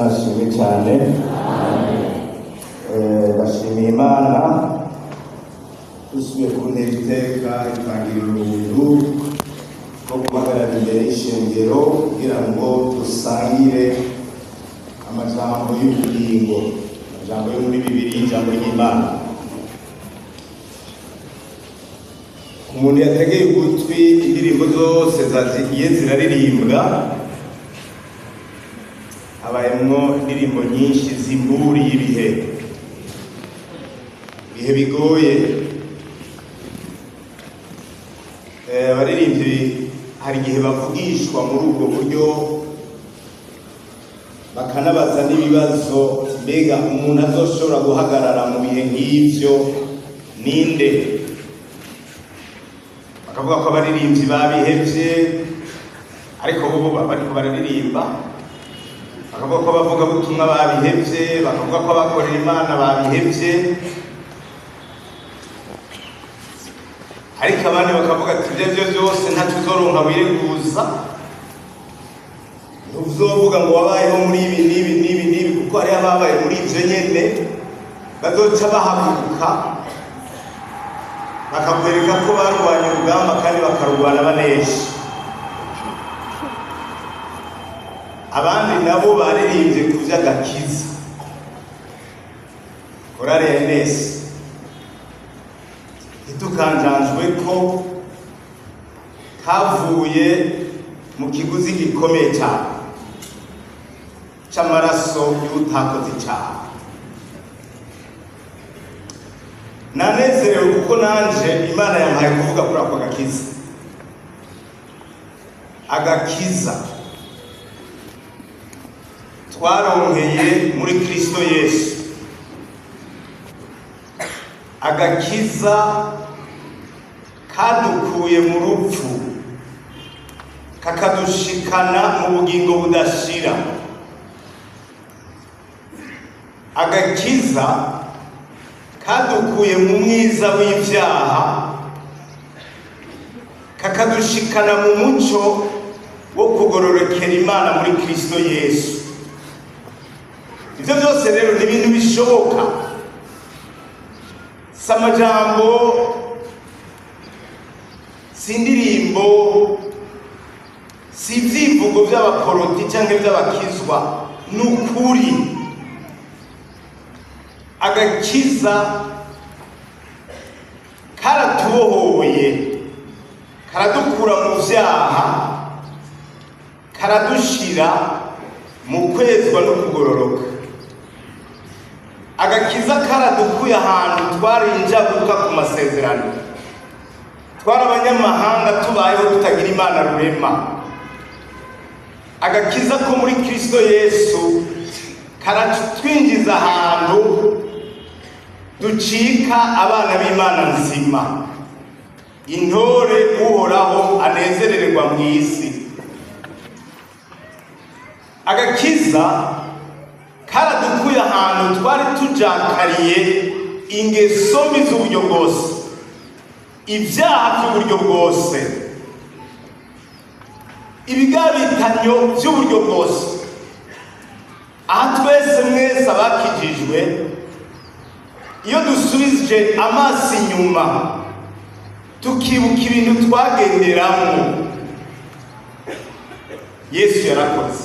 Nashimwe cyane. Ndashimiye Imana dusubiye kuntera iteka itangira uruntu rwo guhagarara imbere y'ishengero kugira ngo dusangire amajambo y'ubugingo, amajambo yo muri Bibiliya, ijambo ry'Imana. Umuntu yategeye ugutwi indirimbo zose zazigiye ziraririmbwa, habayemwo indirimbo nyinshi z'imburi y'ibihe, ibihe bigoye. Abaririmbyi hari igihe bavugishwa muri ubwo buryo, bakanabaza n'ibibazo: mbega umuntu azoshobora guhagarara mu bihe nk'ivyo ninde? Bakavuga ko abaririmbyi babihevye, ariko bo bariko bararirimba. Bakavuga ko abavugabutumwa babihevye, bakavuga ko abakorera Imana babihevye, ariko abandi bakavuga ati ibyo arivyo vyose ntaco uzoronka wireguza, ntuzovuga ngo wabayeho muri ibi n'ibi n'ibi n'ibi, kuko hariho ababaye muri ivyo nyene bazoca bahaguruka bakakwereka ko barwanye urugamba kandi bakarurwana banesha. Abandi nabo baririmbye ku vy'agakiza, korale ya Ines ntitukanjanjwe ko kavuye mu kiguzi gikomeye cyane c'amaraso y'utakoze icaha. Nanezerewe kuko nanje Imana yampaye kuvuga kuri ako gakiza. Agakiza twaronkeye muri Kristo Yesu, agakiza kadukuye mu rupfu kakadushikana mu bugingo budashira, agakiza kadukuye mu mwiza w'ivyaha kakadushikana mu muco wo kugororokera Imana muri Kristo Yesu. Ivyo vyose rero ni ibintu bishoboka, si amajambo, si indirimbo, si ivyivugo vy'abaporoti canke vy'abakizwa, ni ukuri. Agakiza karatubohoye, karadukura mu vyaha, karadushira mu kwezwa no kugororoka. Agakiza karadukuye ahantu twari injabuka ku masezerano, twari abanyamahanga tubayeho tutagira Imana rurema. Agakiza ko muri Kristo Yesu karatwinjiza ahantu ducika abana b'Imana nzima, intore Uhoraho anezerererwa mw'isi. Agakiza karadukuye ahantu twari tujakariye ingeso mbi z'uburyo bwose, ibyaha by'uburyo bwose, ibigabitanyo by'uburyo bwose. Aha twese mwese abakijijwe, iyo dusubije amaso inyuma tukibuka ibintu twagenderamwo, Yesu yarakoze.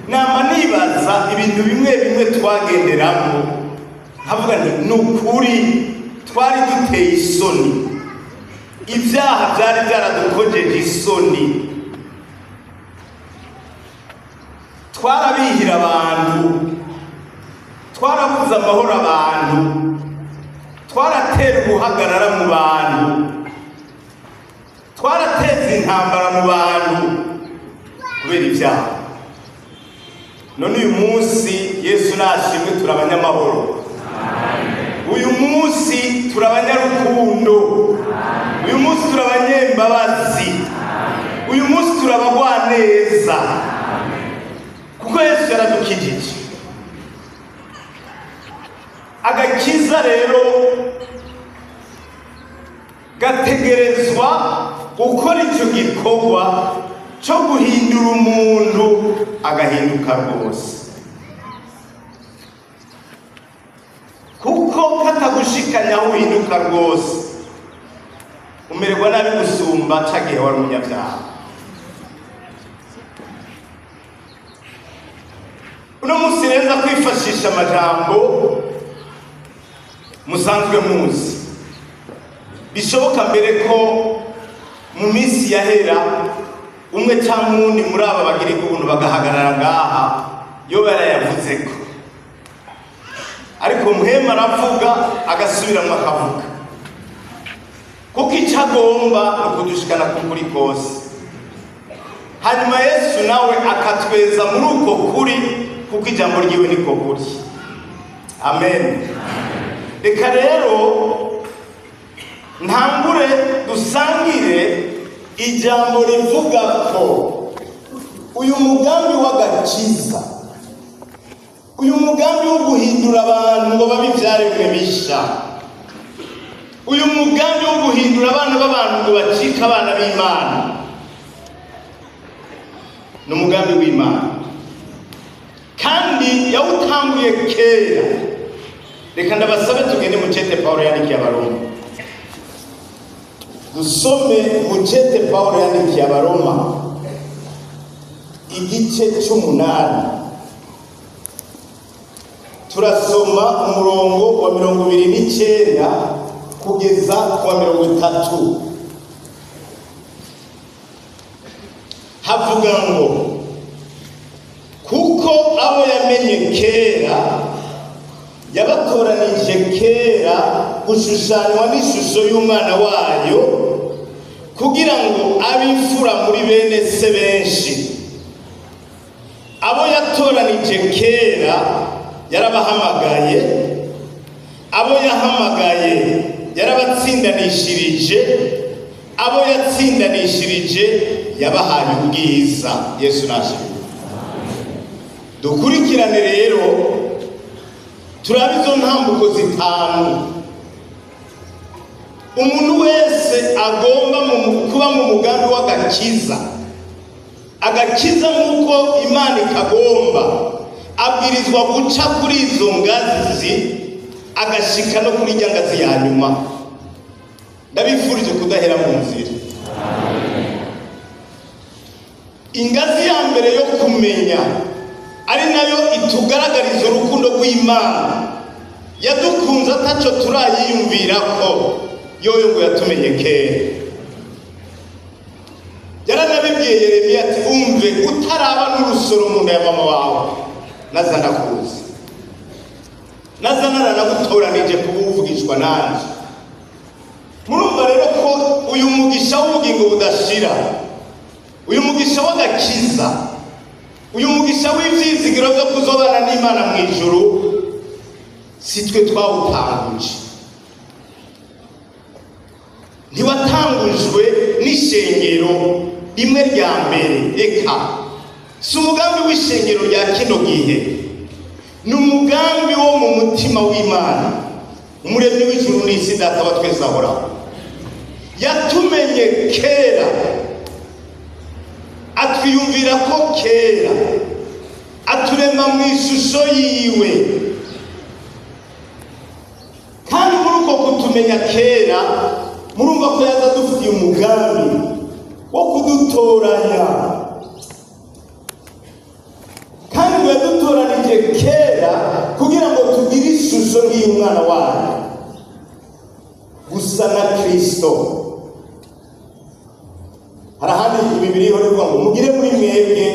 Nama nibaza ibintu bimwe bimwe twagenderamwo, nkavuga nti ni ukuri twari duteye isoni, ibyaha byari byaradukojeje isoni, twarabihira abantu, twarabuze amahoro abantu, twaratera ubuhagarara mu bantu, twarateza intambara mu bantu kubera ibyaha. None uyu munsi Yesu nashimwe, turi abanyamahoro. Uyu munsi turi abanyarukundo. Uyu munsi turi abanyembabazi. Uyu munsi turi abagwaneza, kuko Yesu yaradukijije. Agakiza rero gategerezwa gukora icyo gikorwa cyo guhindura umuntu agahinduka rwose. Katagushikanya aho uhinduka rwose, umererwa nabi gusumba ca gihe wari umunyabyaha. Uno munsi rero nza kwifashisha amajambo musanzwe muzi, bishoboka mbere ko mu minsi yahera umwe cyangwa uwundi muri aba bagirirwa ubuntu bagahagarara ngaha yo barayavuzeko, ariko Muhema aravuga agasubiramwo akavuga, kuko icyo agomba ni ukudushikana ku kuri kose. Hanyuma Yesu nawe akatweza muri uko kuri, kuko ijambo ryiwe niko kuri. Amen. Reka rero ntangure dusangire ijambo rivuga ko uyu mugambi w'agakiza, uyu mugambi wo guhindura abantu ngo babe ibyaremwe bisha, uyu mugambi wo guhindura abana b'abantu ngo bacike abana b'Imana, ni umugambi w'Imana kandi yawutanguye kera. Reka ndabasabe tugende mu cete Pawulo yandikiye Abaroma, dusome mu cete Pawulo yandikiye Abaroma igice c'umunani, turasoma umurongo wa 29 kugeza ku wa 30. Havuga ngo kuko abo yamenye kera yabatoranije kera gushushanywa n'ishusho y'umwana wayo, kugira ngo abimfura muri bene se benshi. Abo yatoranije kera yarabahamagaye, abo yahamagaye yarabatsindanishirije, abo yatsindanishirije yabahaye ubwiza. Yesu nashimwe. Dukurikirane rero turabe izo ntambuko zitanu umuntu wese agomba kuba mu mugambi w'agakiza. Agakiza nk'uko Imana ikagomba, abwirizwa guca kuri izo ngazi agashika no kuri irya ngazi ya nyuma. Ndabifurije kudahera mu nzira. Ingazi ya mbere yo kumenya, ari nayo itugaragariza urukundo rw'Imana yadukunze ataco turayiyumvirako, yoyo ngo yatumenye kera. Yaranabibwiye Yeremiya ati umve utaraba n'urusoro mu nda ya mama wawe naza ndakuzi, naza naranagutoranije kuba uvugishwa nanje. Murumva rero ko uyu mugisha w'ubugingo budashira, uyu mugisha w'agakiza, uyu mugisha w'ivyizigiro vyo kuzobana n'Imana mw'ijuru, si twe twawutanguje. Ntiwatangujwe n'ishengero rimwe rya mbere, eka si umugambi w'ishengero rya kino gihe, ni umugambi wo mu mutima w'Imana, umuremyi w'ijuru n'isi, Data wa twese ahoraho. Yatumenye kera, atwiyumvira ko kera, aturema mu ishusho yiwe. Kandi muri uko kutumenya kera, murumva ko yaza dufitiye umugambi wo kudutoranya. Kandi ngo yadutoranije kera kugira ngo tugire ishusho nk'iy'umwana wayo, gusa na Kristo. Hari ahandi Bibiliya ihora ivuga ngo mugire muri mwebwe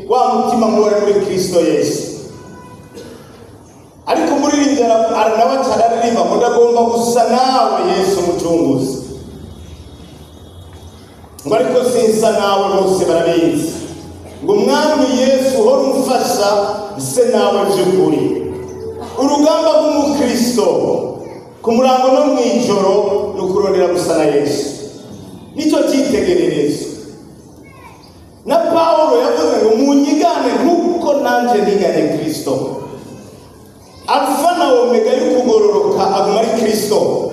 wa mutima muhora muri Kristo Yesu. Ariko umuririmbyi nawe araririmba ngo ndagomba gusa nawe Yesu Umucunguzi, ngo ariko sinsa nawe bose barabizi, ngo Mwami Yesu uhora umfasha nse nawe by'ukuri. Urugamba rw'umukristo ku murango no mw'ijoro ni ukurondera gusa na Yesu, nicyo cyitegererezo. Na Pawulo yavuze ngo munyigane nk'uko nanje niganye Kristo. Alfa na Omega y'ukugororoka aguma ari Kristo.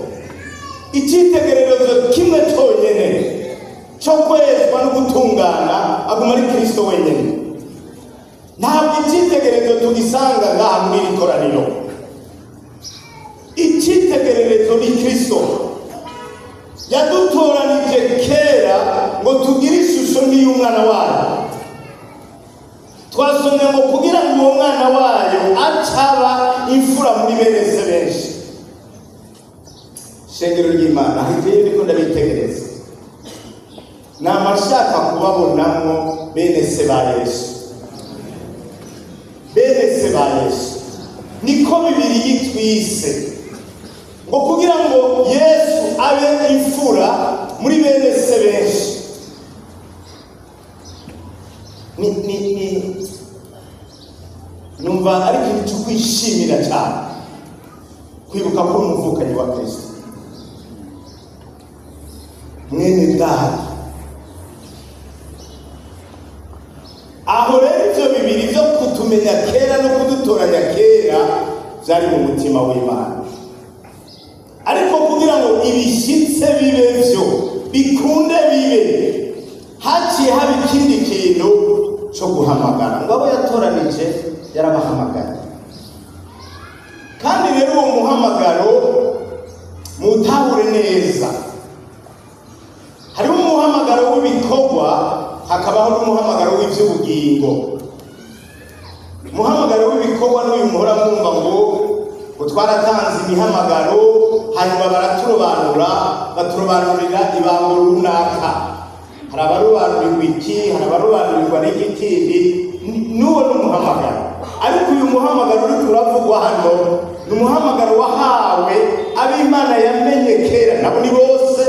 Icyitegererezo kimwe cyonyine cyo kwezwa no gutungana aguma ari Kristo wenyine. Ntabwo icyitegererezo tugisanga ngaha muri iri koraniro. Icyitegererezo Icyitegererezo ni Kristo. Yadutoranije kera ngo tugire ishusho nk'iy'umwana wayo. Twasomye ngo kugira ngo uwo mwana wayo acaba imfura muri bene se benshi. Shengero ry'Imana, ahiteye ndiko ndabitegereza, nama nshaka kubabonamwo bene se ba Yesu, bene se ba Yesu. Niko Bibiri yitwise, ngo kugira ngo Yesu abe imfura muri bene se benshi. Ni ni ni numva ari ikintu cyo kwishimira cyane kwibuka ko umuvukanyi wa Kristo, mwene data. Aho rero ivyo bibiri vyo kutumenya kera no kudutoranya kera vyari mu mutima w'Imana, ariko kugira ngo ibishyitse bibe vyo bikunde bibe, haciye haba ikindi kintu cyo guhamagara. Ngo abo yatoranije yarabahamagaye. Kandi rero uwo muhamagaro mutahure neza, hariho umuhamagaro w'ibikorwa, hakabaho n'umuhamagaro w'iby'ubugingo. Umuhamagaro w'ibikorwa n'uyu muhora mwumva ngo twaratanze imihamagaro, hanyuma baraturobanura, baturobanurira ibango runaka. Hari abarobanurirwa iki, hari abarobanurirwa n'iki kindi, n'uwo ni umuhamagaro. Ariko uyu muhamagaro uri turavugwa hano ni umuhamagaro wahawe ab'Imana yamenye kera, nabo ni bose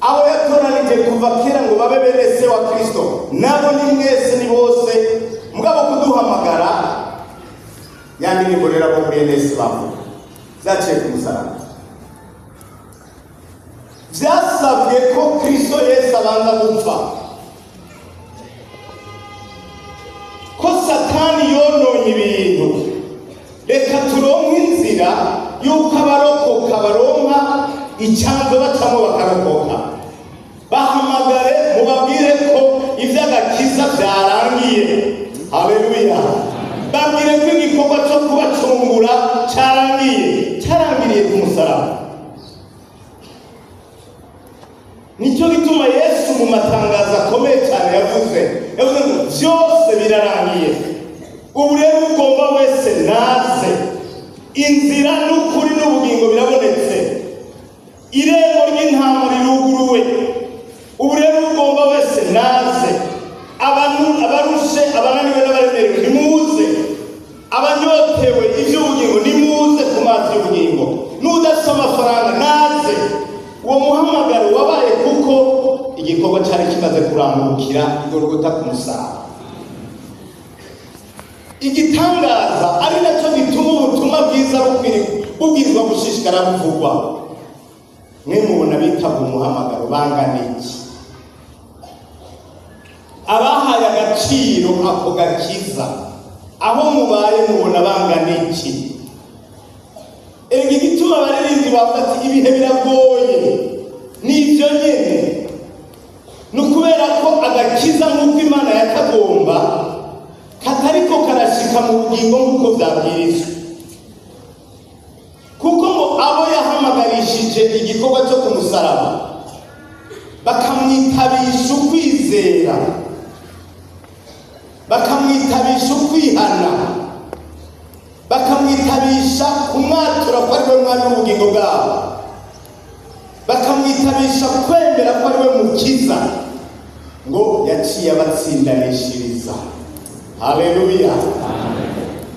abo yatoranije kuva kera ngo babe bene se wa Kristo, nabo ni mwese, ni bose. Mugabo kuduhamagara ya ndirimbo rero abo muri NS bavuga vyaciye ku musaraba. Vyasabwe ko Kristo Yesu abanza gupfa, ko Satani yononye ibintu. Reka turonke inzira y'uko abarokoka baronka icyanzo bacamo bakarokoka. Bahamagare mubabwire ko ivy'agakiza vyarangiye. Haleluya! Babwire ko igikorwa cyo kubacungura cyarangiye, cyarangiriye ku musaraba. Nicyo gituma Yesu mu matangazo akomeye cyane yavuze ngo byose birarangiye, ubu rero ugomba wese naze, inzira n'ukuri n'ubugingo birabonetse, irembo ry'intama riruguruwe, ubu rero ugomba wese naze. Abarushe, abananiwe n'abaremerewe nimuze, abanyotewe iby'ubugingo nimuze ku mazi y'ubugingo, n'udafite amafaranga naze. Uwo muhamagaro wabaye kuko igikorwa cyari kimaze kurangukira Igorogota ku musaraba. Igitangaza ari nacyo gituma ubutumwa bwiza bubwirizwa gushishikara buvugwa. Mwe mubona bitabwa umuhamagaro bangana iki? Abahaye agaciro ako gakiza aho mubaye mubona bangana iki? Erega igituma abaririmbyi bavuga ati ibihe biragoye nivyo nyene, ni ukubera ko agakiza nk'uko Imana yakagomba katariko karashika mu bugingo nk'uko vyabwirizwa. Kuko ngo abo yahamagarishije igikorwa cyo ku musaraba bakamwitabisha ukwizera, bakamwitabisha ukwihana, bakamwitabisha kumwatura ko ari we mwami w'ubugingo bwabo, bakamwitabisha kwemera ko ari we mukiza, ngo yaciye abatsindanishiriza. Haleluya!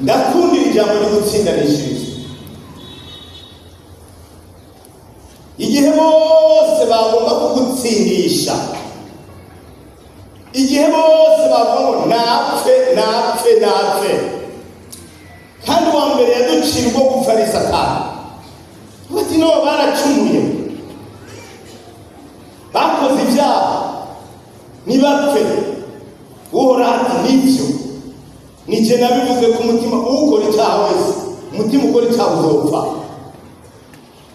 Ndakundira ijambo ryo gutsindanishiriza. Igihe bose bagomba kugutsindisha, igihe bose bavuga ngo napfe napfe napfe, kandi uwa mbere yaducira ubwo gupfa ari Satani. Bati no baracumuye, bakoze ibyaha, ntibapfe. Uhoraho ati nibyo, nije nabivuze ku mutima, ukora icyaha wese umutima ukora icyaha uzopfa.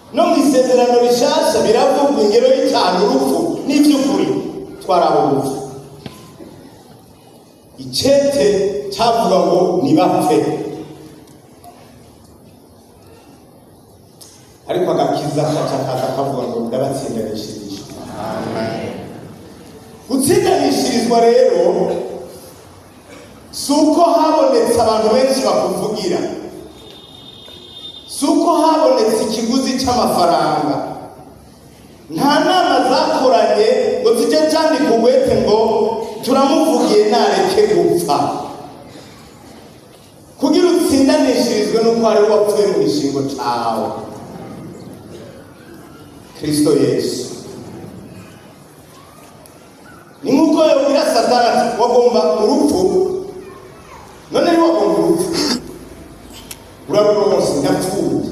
No mu isezerano rishasha biravugwa ingero y'icyaha n'urupfu, n'iby'ukuri twarabo gupfa. Icete cyavuga ngo nibapfe, ariko Agakiza kaca kaza kavuga ngo ndabatsindanishirije. Gutsindanishirizwa rero si uko habonetse abantu benshi bakuvugira, si uko habonetse ikiguzi cy'amafaranga. Nta nama zakoranye ngo zijye cyandika ugwete ngo turamuvugiye nareke gupfa. Kugira utsindanishirizwe nuko hari wapfuye mu gishingo cawe, Kristo Yesu. Ni nk'uko yabwira Satani ati wagomba urupfu, none ntiwagomba urupfu, uraruronse, ndapfuye.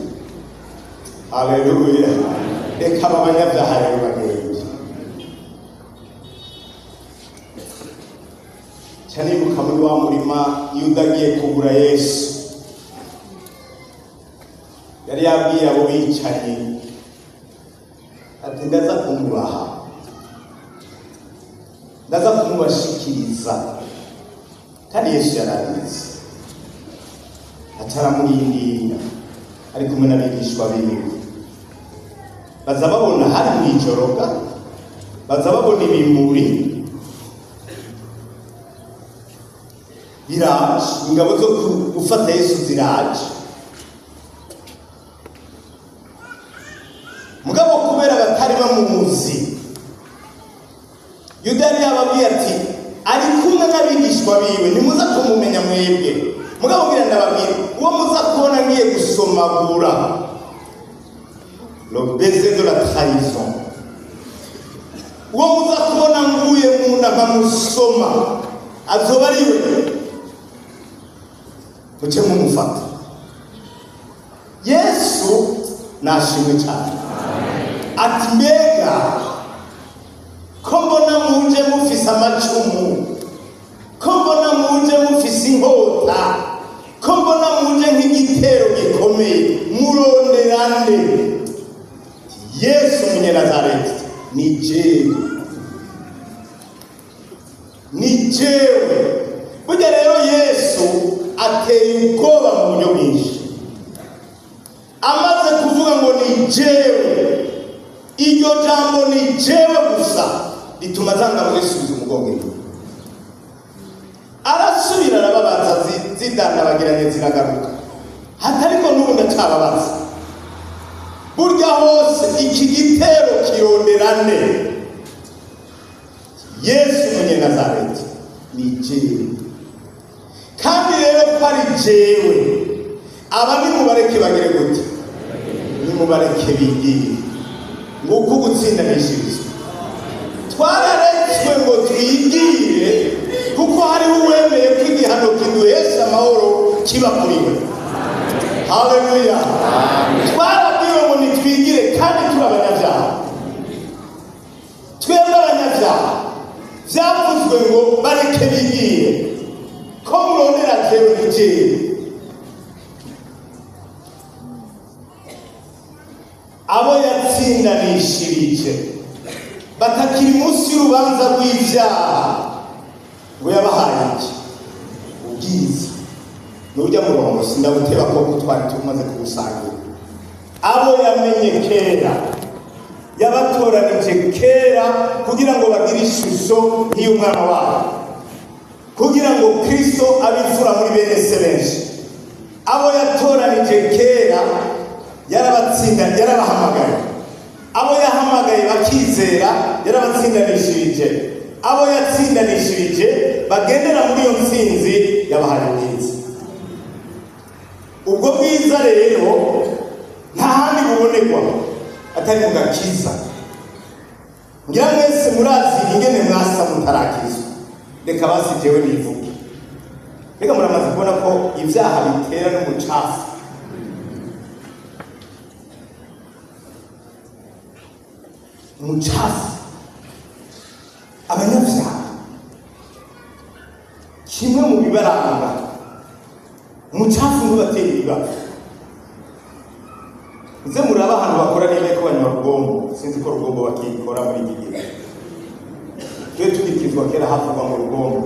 Haleluya! Reka aba banyabyaha rero bagende. Cyanibuka muri wa murima Yuda agiye kugura Yesu, yari yabwiye abo bicanyi ati ndaza kumubaha, ndaza kumubashikiriza. Kandi Yesu yarabizi, ataramurindira, ari kumwe n'abigishwa biwe. Baza babona hari mw'ijoro ga, baza babona ibimuri biraje, ingabo zo gufata Yesu ziraje. Mugabo kubera batari bamuzi, Yuda yari yababwiye ati ari kumwe n'abigishwa biwe, ntimuza kumumenya mwebwe. Mugabo ngira ndababwira, uwo muza kubona ngiye gusomagura, le baiser de la trahison, uwo muza kubona nguye mu nda nkamusoma, azoba ari we, muce mumufata. Yesu nashimwe cyane ati mbega ko mbona muje mufise amacumu, ko mbona muje mufise inkota, ko mbona muje nk'igitero gikomeye, murondera nde? Yesu Umunyenazareti. Ni jewe, ni jewe. Burya rero Yesu ateye ubwoba mu buryo bwinshi. Amaze kuvuga ngo ni jewe, iryo jambo ni jewe gusa rituma za ngabo zisubiza umugongo inyuma. Arasubira arababaza, zidandabagiranye ziragaruka, hatariko n'ubu ndacababaza. Burya hose iki gitero kirondera nde? Yesu Umunyenazareti. Ni jewe. Kandi rero ko ari jewe, aba nimubareke bagire gute? Nimubareke bigire. Nguko gutsindanishirizwa. Twararetswe ngo twigire, kuko hariho uwemeye ko igihano kiduhesha amahoro kiba kuri we. Haleluya! Twarabwiwe ngo nitwigire kandi turi abanyabyaha. Twebwe abanyabyaha byavuzwe ngo bareke bigire, ko murondera jewe ni jewe. Abo yatsindanishirije batakiri munsi y'urubanza rw'ibyaha, ngo yabahaye iki? Ubwiza. Nujya murongo sindabuteba ko twari tumaze kuwusangira. Abo yamenye kera, yabatoranije kera kugira ngo bagire ishusho nk'iy'umwana wabo, kugira ngo Kristo abifura muri bene se benshi. Abo yatoranije kera yarabatsinda, yarabahamagaye. Abo yahamagaye bakizera yarabatsindanishirije. Abo yatsindanishirije bagendera muri iyo ntsinzi yabahaye ubwiza. Ubwo bwiza rero nta handi bubonekwa atari mu gakiza. Ngira mwese murazi ingene mwasa mutarakizwa. Reka basi jewe nivuge. Reka muramaze kubona ko ibyaha bitera n'umucafu. Umucafu, abanyabyaha kimwe mu bibaranga, umucafu ntubatera ibibazo. Nze muraba ahantu bakora niba ko banywa rugombo, sinzi ko rugombo bakikora muri iki gihe. Twe tugikizwa kera havugwa mu rugombo,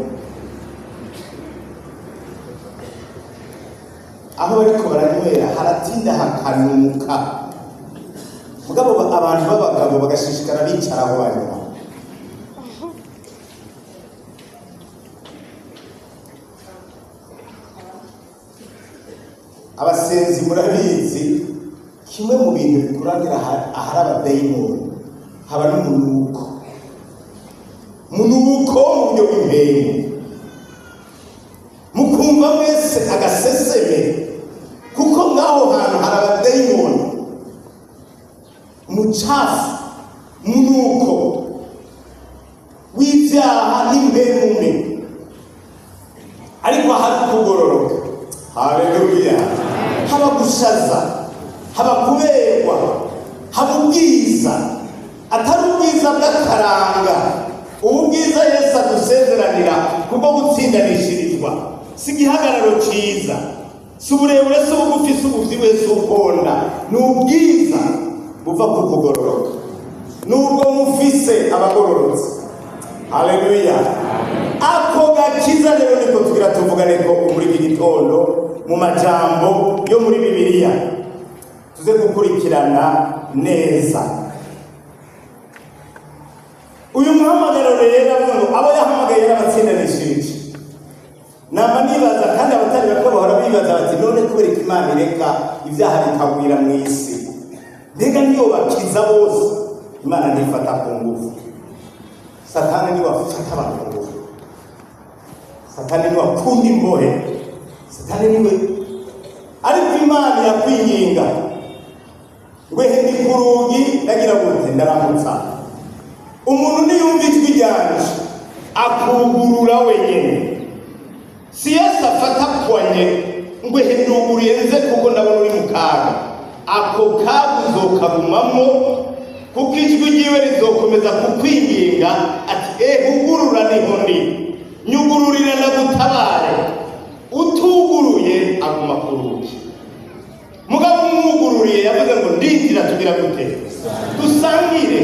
aho bariko baranywera haratinda hakanuka. Mugabo abantu b'abagabo bagashishikara bicara aho banyuma. Abasenzi murabizi, kimwe mu bintu bikurangira ahari abadayimoni haba n'umunuko, umunuko mu buryo bw'impemu, mukumva mwese agaseseme, kuko ngaho hantu hari abadayimoni, umucafu, umunuko w'ibyaha n'impemu mbi. Ariko ahari kugororoka, haleluya, haba gushaza, haba kuberwa, haba ubwiza, atari ubwiza bw'akaranga. Ubu bwiza Yesu adusezeranira kubwo gutsindanishirizwa si igihagararo cyiza, si uburebure, si ubugufi, si ububyibuhe, si ukonda, ni ubwiza buva ku kugororoka. Nubwo mufise abagororotse, haleluya. Ako gakiza rero niko tugira tuvugane ko muri iki gitondo mu majambo yo muri Bibiliya tuze gukurikirana neza. Uyu muhamagaro rero avuga ngo abo yahamagaye yarabatsindanishirije. Nama nibaza, kandi abatari bake bahora bibaza bati none kubera ko Imana ireka ibyaha bikagwira mu isi, mbega niyo bakiza bose? Imana ntifata ku ngufu. Satani niwe afata abantu ku ngufu, Satani niwe akunda imbohe, Satani niwe. Ariko Imana irakwinginga ngo ehe ndi ku rugi, ndagira gute? Ndaramutsa. Umuntu niyumva ijwi ryanje akugurura wenyine. Si Yesu afata kwanye ngo ehe nduguruye nze kuko ndabona uri mu kaga. Ako kaga uzokagumamo, kuko ijwi ryiwe rizokomeza kukwinginga ati ehe ugurura, niho ndi, nyugururira ndagutabare. Utuguruye aguma ku rugi. Mugabo umwugururiye yavuze ngo ndinjira, tugira gute? Dusangire.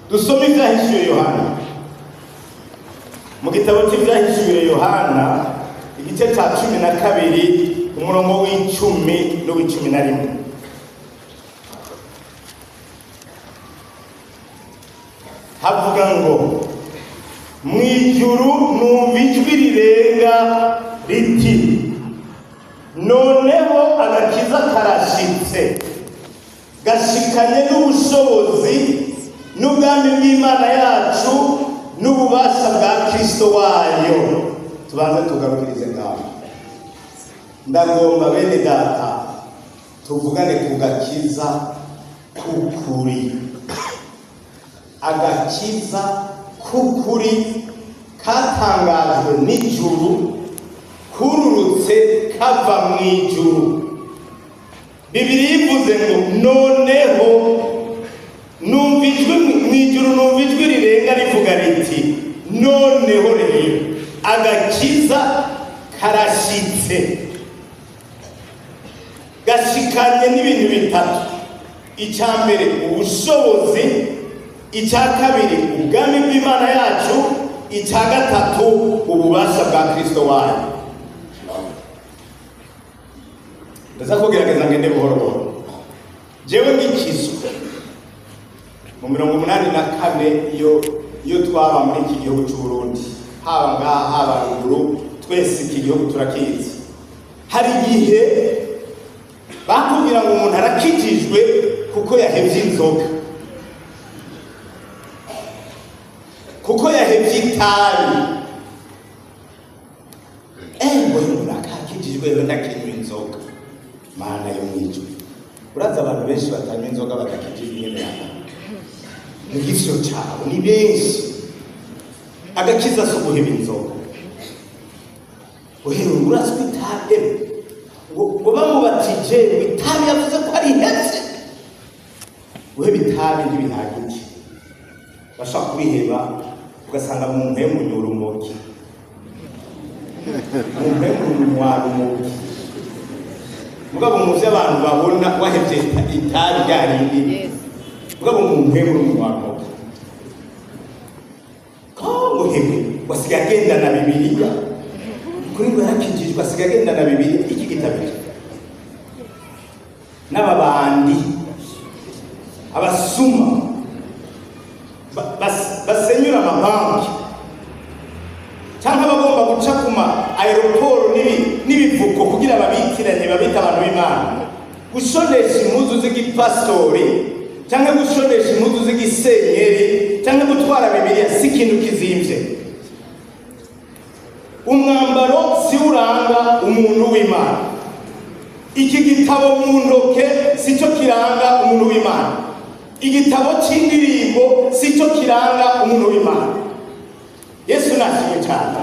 Dusome ibyahishuwe Yohana, mu gitabo cy'ibyahishuwe Yohana igice cya 12, umurongo w'10 n'uw'11. Havuga ngo mu ijuru numva ijwi rirenga riti noneho agakiza karashitse, gashikanye n'ubushobozi n'ubwami bw'Imana yacu n'ububasha bwa Kristo wayo. Tubanze tugarukirize ngaho. Ndagomba bene data tuvugane ku gakiza k'ukuri. Agakiza k'ukuri katangajwe n'ijuru, kururutse kava mu ijuru. Bibiliya ivuze ngo noneho numva ijwi mu ijuru, numva ijwi rirenga rivuga riti noneho rero agakiza karashitse, gashikanye n'ibintu bitatu. Icya mbere ubushobozi, icya kabiri ubwami bw'Imana yacu, icya gatatu ububasha bwa Kristo wayo. Ndaza kugerageza ngende buhoro buhoro. Jewe ngikizwa mu 84, iyo twaba muri iki gihugu cy'u Burundi, haba ngaha haba ruguru, twese iki gihugu turakizi. Hari igihe bakubwira ngo umuntu arakijijwe kuko yahevye inzoga, kuko yahevye itabi. Ngo umuntu akakijijwe rero ntakinywa inzoga. Mana yo mwijuru, uraza abantu benshi batanywa inzoga badakijijwe nyene yabo mu gifyo cabo ni benshi. Agakiza si uguheba inzoga, uhewe urazwi itabi ngo bamubatije ngo itabi yavuze ko ari ihevye. Guheba itabi ntibihagije, bashaka kubiheba ugasanga mu mpemu unyura urumogi, mu mpemu unywa urumogi. Mugabo mu vyo abantu babona wahevye itabi rya rindi, mugabo mu mpemu unywa urumogi. Ko muhebwe wasigaye agendana Bibiliya, kuri ngo yarakijijwe asigaye agendana Bibiliya, iki gitabo. N'ababandi, abasuma basenyura amabanki, cyangwa abagomba guca ku ma aéroport n'ibivuko kugira babitiranye, babita abantu b'Imana. Gushonesha impuzu z'igipasitori cyangwa gushonesha impuzu z'igisenyeri cyangwa gutwara Bibiliya si ikintu kizimvye. Umwambaro si uranga umuntu w'Imana. Iki gitabo mu ntoke si cyo kiranga umuntu w'Imana. Igitabo cy'indirimbo si cyo kiranga umuntu w'Imana. Yesu nashimwe cyane.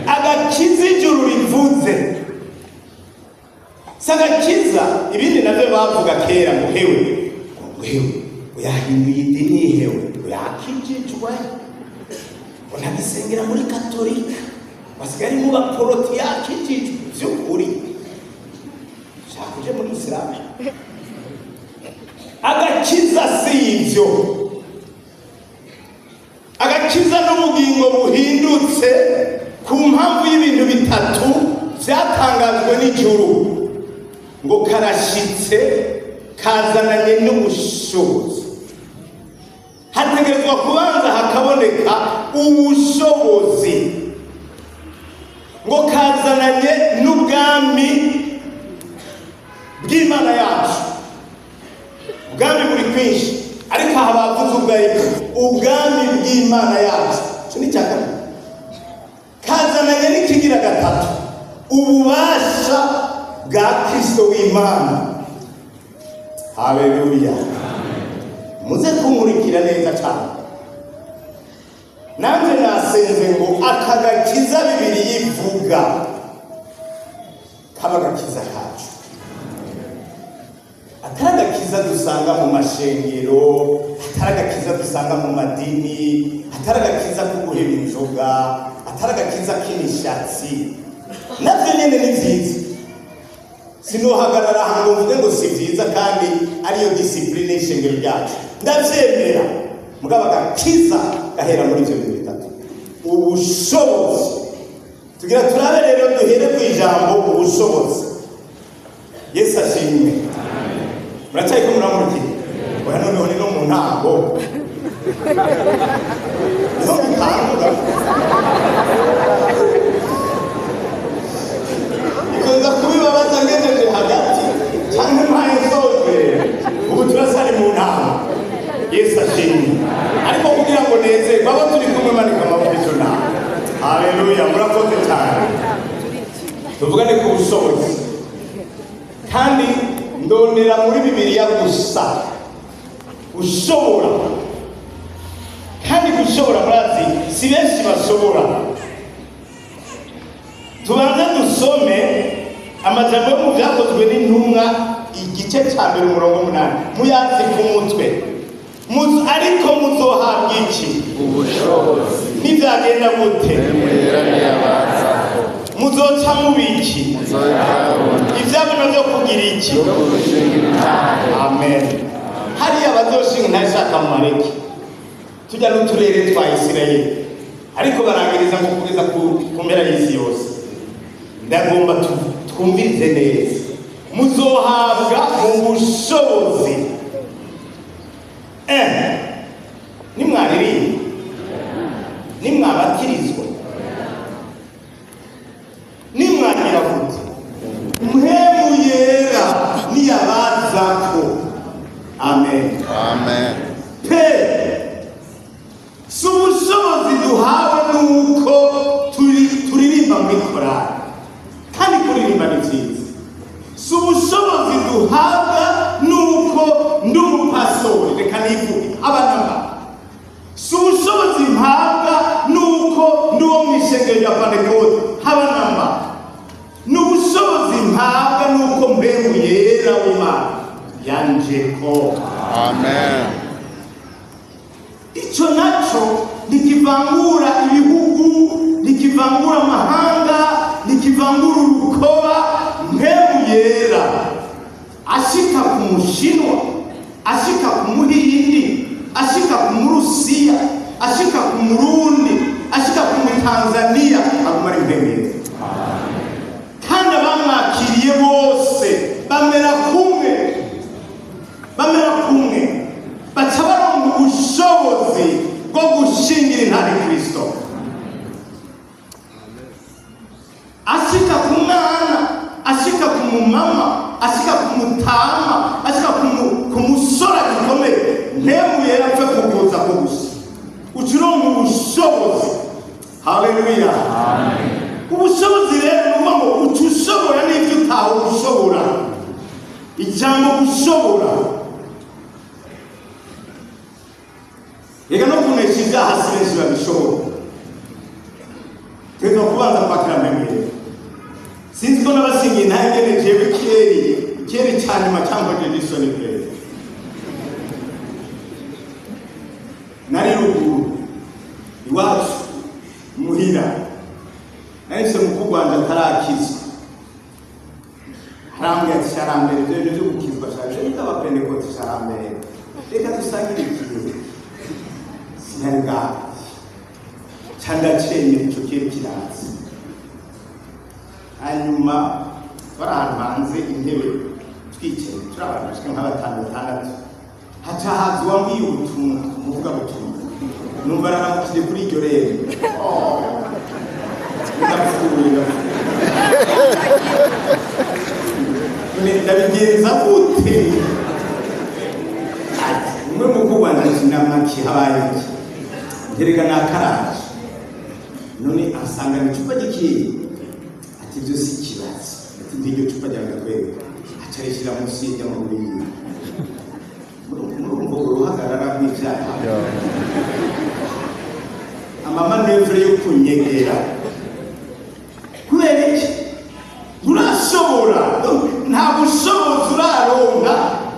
Agakiza ijuru rivuze si agakiza ibindi navyo bavuga kera, ngo hewe, ngo hewe, ngo yahinduye idini, hewe, ngo yakijijwe, ngo ntagisengera muri Katolika, basigaye ari mu Baporoti, yakijijwe vy'ukuri, shaka uje muri Isilamu. Agakiza si ivyo. Agakiza n'ubugingo buhindutse ku mpamvu y'ibintu bitatu vyatangajwe n'ijuru, ngo karashitse, kazananye n'ubushobozi. Hategerezwa kubanza hakaboneka ubushobozi. Ngo kazananye n'ubwami bw'Imana yacu. Ubwami buri kwinshi, ariko aha bavuze ubwami, ubwami bw'Imana yacu. Icyo ni icya kabiri. Kazananye n'ikigira gatatu, ububasha bwa Kristo w'Imana. Haleluya! Muze kunkurikira neza cyane. Nanjye nasenze ngo aka gakiza Bibiliya ivuga kaba agakiza kacu, atari agakiza dusanga mu mashengero, atari agakiza dusanga mu madini, atari agakiza ko guheba inzoga, atari agakiza k'imishatsi. Nabyo nyine ni byiza, sinohagarara aha ngo mvuge ngo si byiza kandi ariyo discipline y'ishengero ryacu. Ndabyemera. Mugabo agakiza gahera muri ibyo bintu bitatu. Ubushobozi tugira turabe rero, duhere ku ijambo ubushobozi. Yesu ashimwe. Muracyari ko muramurikiye? Oya, noneho ni no mu ntango, niho bitangura. Ikunza kubibabaza ngejeje hagati cyangwa mpaye nsozwe. Ubu turacyari mu ntango. Yesu ashimwe. Ariko kugira ngo nezerwe, abo turi kumwe manika amaboko. Icyo ntango. Haleluya, murakoze cyane. Tuvugane ku bushobozi, kandi ndondera muri Bibiliya gusa ushobora. Kandi gushobora, murazi, si benshi bashobora. Tubanze dusome amajambo yo mu Byakozwe n'Intumwa, igice cya mbere, umurongo 8. Muyazi ku mutwe. Ariko muzohabwa iki? Ubushobozi. Nibyagenda gute? Mpwemu Yera niyabazako. Muzoca mubiki? Muzohabona. Ivyabona byo kugira iki? Byo kurushingira intahe. Amen. Hariya bazoshinga ntashaka mu mareke tujya n'uturere twa Isirayeli, ariko barangiriza ngo kugeza ku mpera y'isi yose. Ndagomba twumvirize neza. Muzohabwa ubushobozi nimwaririmba, nimwabatirizwa, nimwagira gute? Mpwemu Yera niyabazako. Amen. Amen. Pe si ubushobozi duhawe nuko turirimba muri korali, kandi kuririmba ni byiza. Si ubushobozi duhabwa nuko ndi umupastori, reka nivuge abanamba. Si ubushobozi mpabwa nuko ndi uwo mu ishengero rya Pantekote, haba namba. Ni ubushobozi mpabwa nuko Mpwemu Yera w'Imana yanjeko. Amen. Icyo nacyo ntikivangura ibihugu, ntikivangura amahanga, ntikivangura urukoba. Mpwemu Yera ashika ku Mushinwa, ashika ku Muhindi, ashika ku Murusiya, ashika ku Murundi, ashika ku Mutanzaniya, aguma ari Mpwemu Yera. Kandi abamwakiriye bose bamera kumwe. ashika ku mutama, ashika ku musore gikomeye, Mpwemu Yera apfe kukuza ko gusa uca uronka ubushobozi. Haleluya! Ubushobozi rero ni ukuvuga ngo uca ushobora n'ibyo utawe ushobora. Ijambo gushobora, reka no kunesha ibyaha si benshi babishobora. Teza kubanza kwakira Mpwemu Yera. Sinzi ko n'abasingiye ntagene jewe keri keri cya nyuma cyangwa n'isoni pe. Nari ruguru iwacu muhira, nahise mukuru wanje atarakizwa, arambwira ati: "Sharambere, ibyo bintu byo gukizwa shaje n'abapentekoti, sharambere, reka dusangire igihe." Sinari bwawe ca ndacemera ico keri kiraza. Hanyuma twari ahantu hanze, intebe twicaye turi abantu bashika nka batanu, batandatu. Haca haza uwambwiye ubutumwa, umuvugabutumwa. Numva araramukije kuri iryo rembo. Oh, ndapfuye, ndapfuye! None ndabigenza gute? Ati umwe mukuru wanje ati: "Namaki, habaye iki?" Nterega nakaraje. None asangana icupa gikeye, ati: "Ibyo si ikibazo." Ati: "Ndiryo cupa ryawe ndakwereka." Aca arishyira munsi y'amaguru yiwe. Murumva urwo ruhagarara rw'ibyaha, amamanœuvres yo kunyegera. Kubera iki? Nturashobora, nta bushobozi uraronka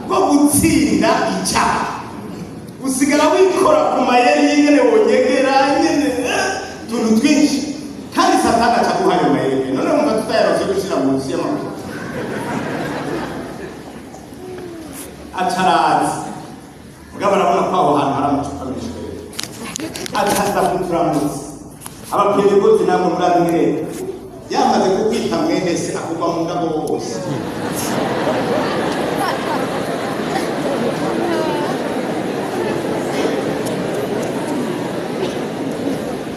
bwo gutsinda icyaha. Usigara wikora ku mayeri y'ingene wonyegera nyene, utuntu twinshi, kandi Satani aca aguha ayo mayeri. None wumva tutayaronse gushyira munsi y'amaguru? Aca araza, mugabo arabona ko aho hantu hari amacupa menshi rero, acaza kuturamutsa. Abapentekote namwe murazi mwene yamaze kukwita mwene se, akugwa mu ngabo bose.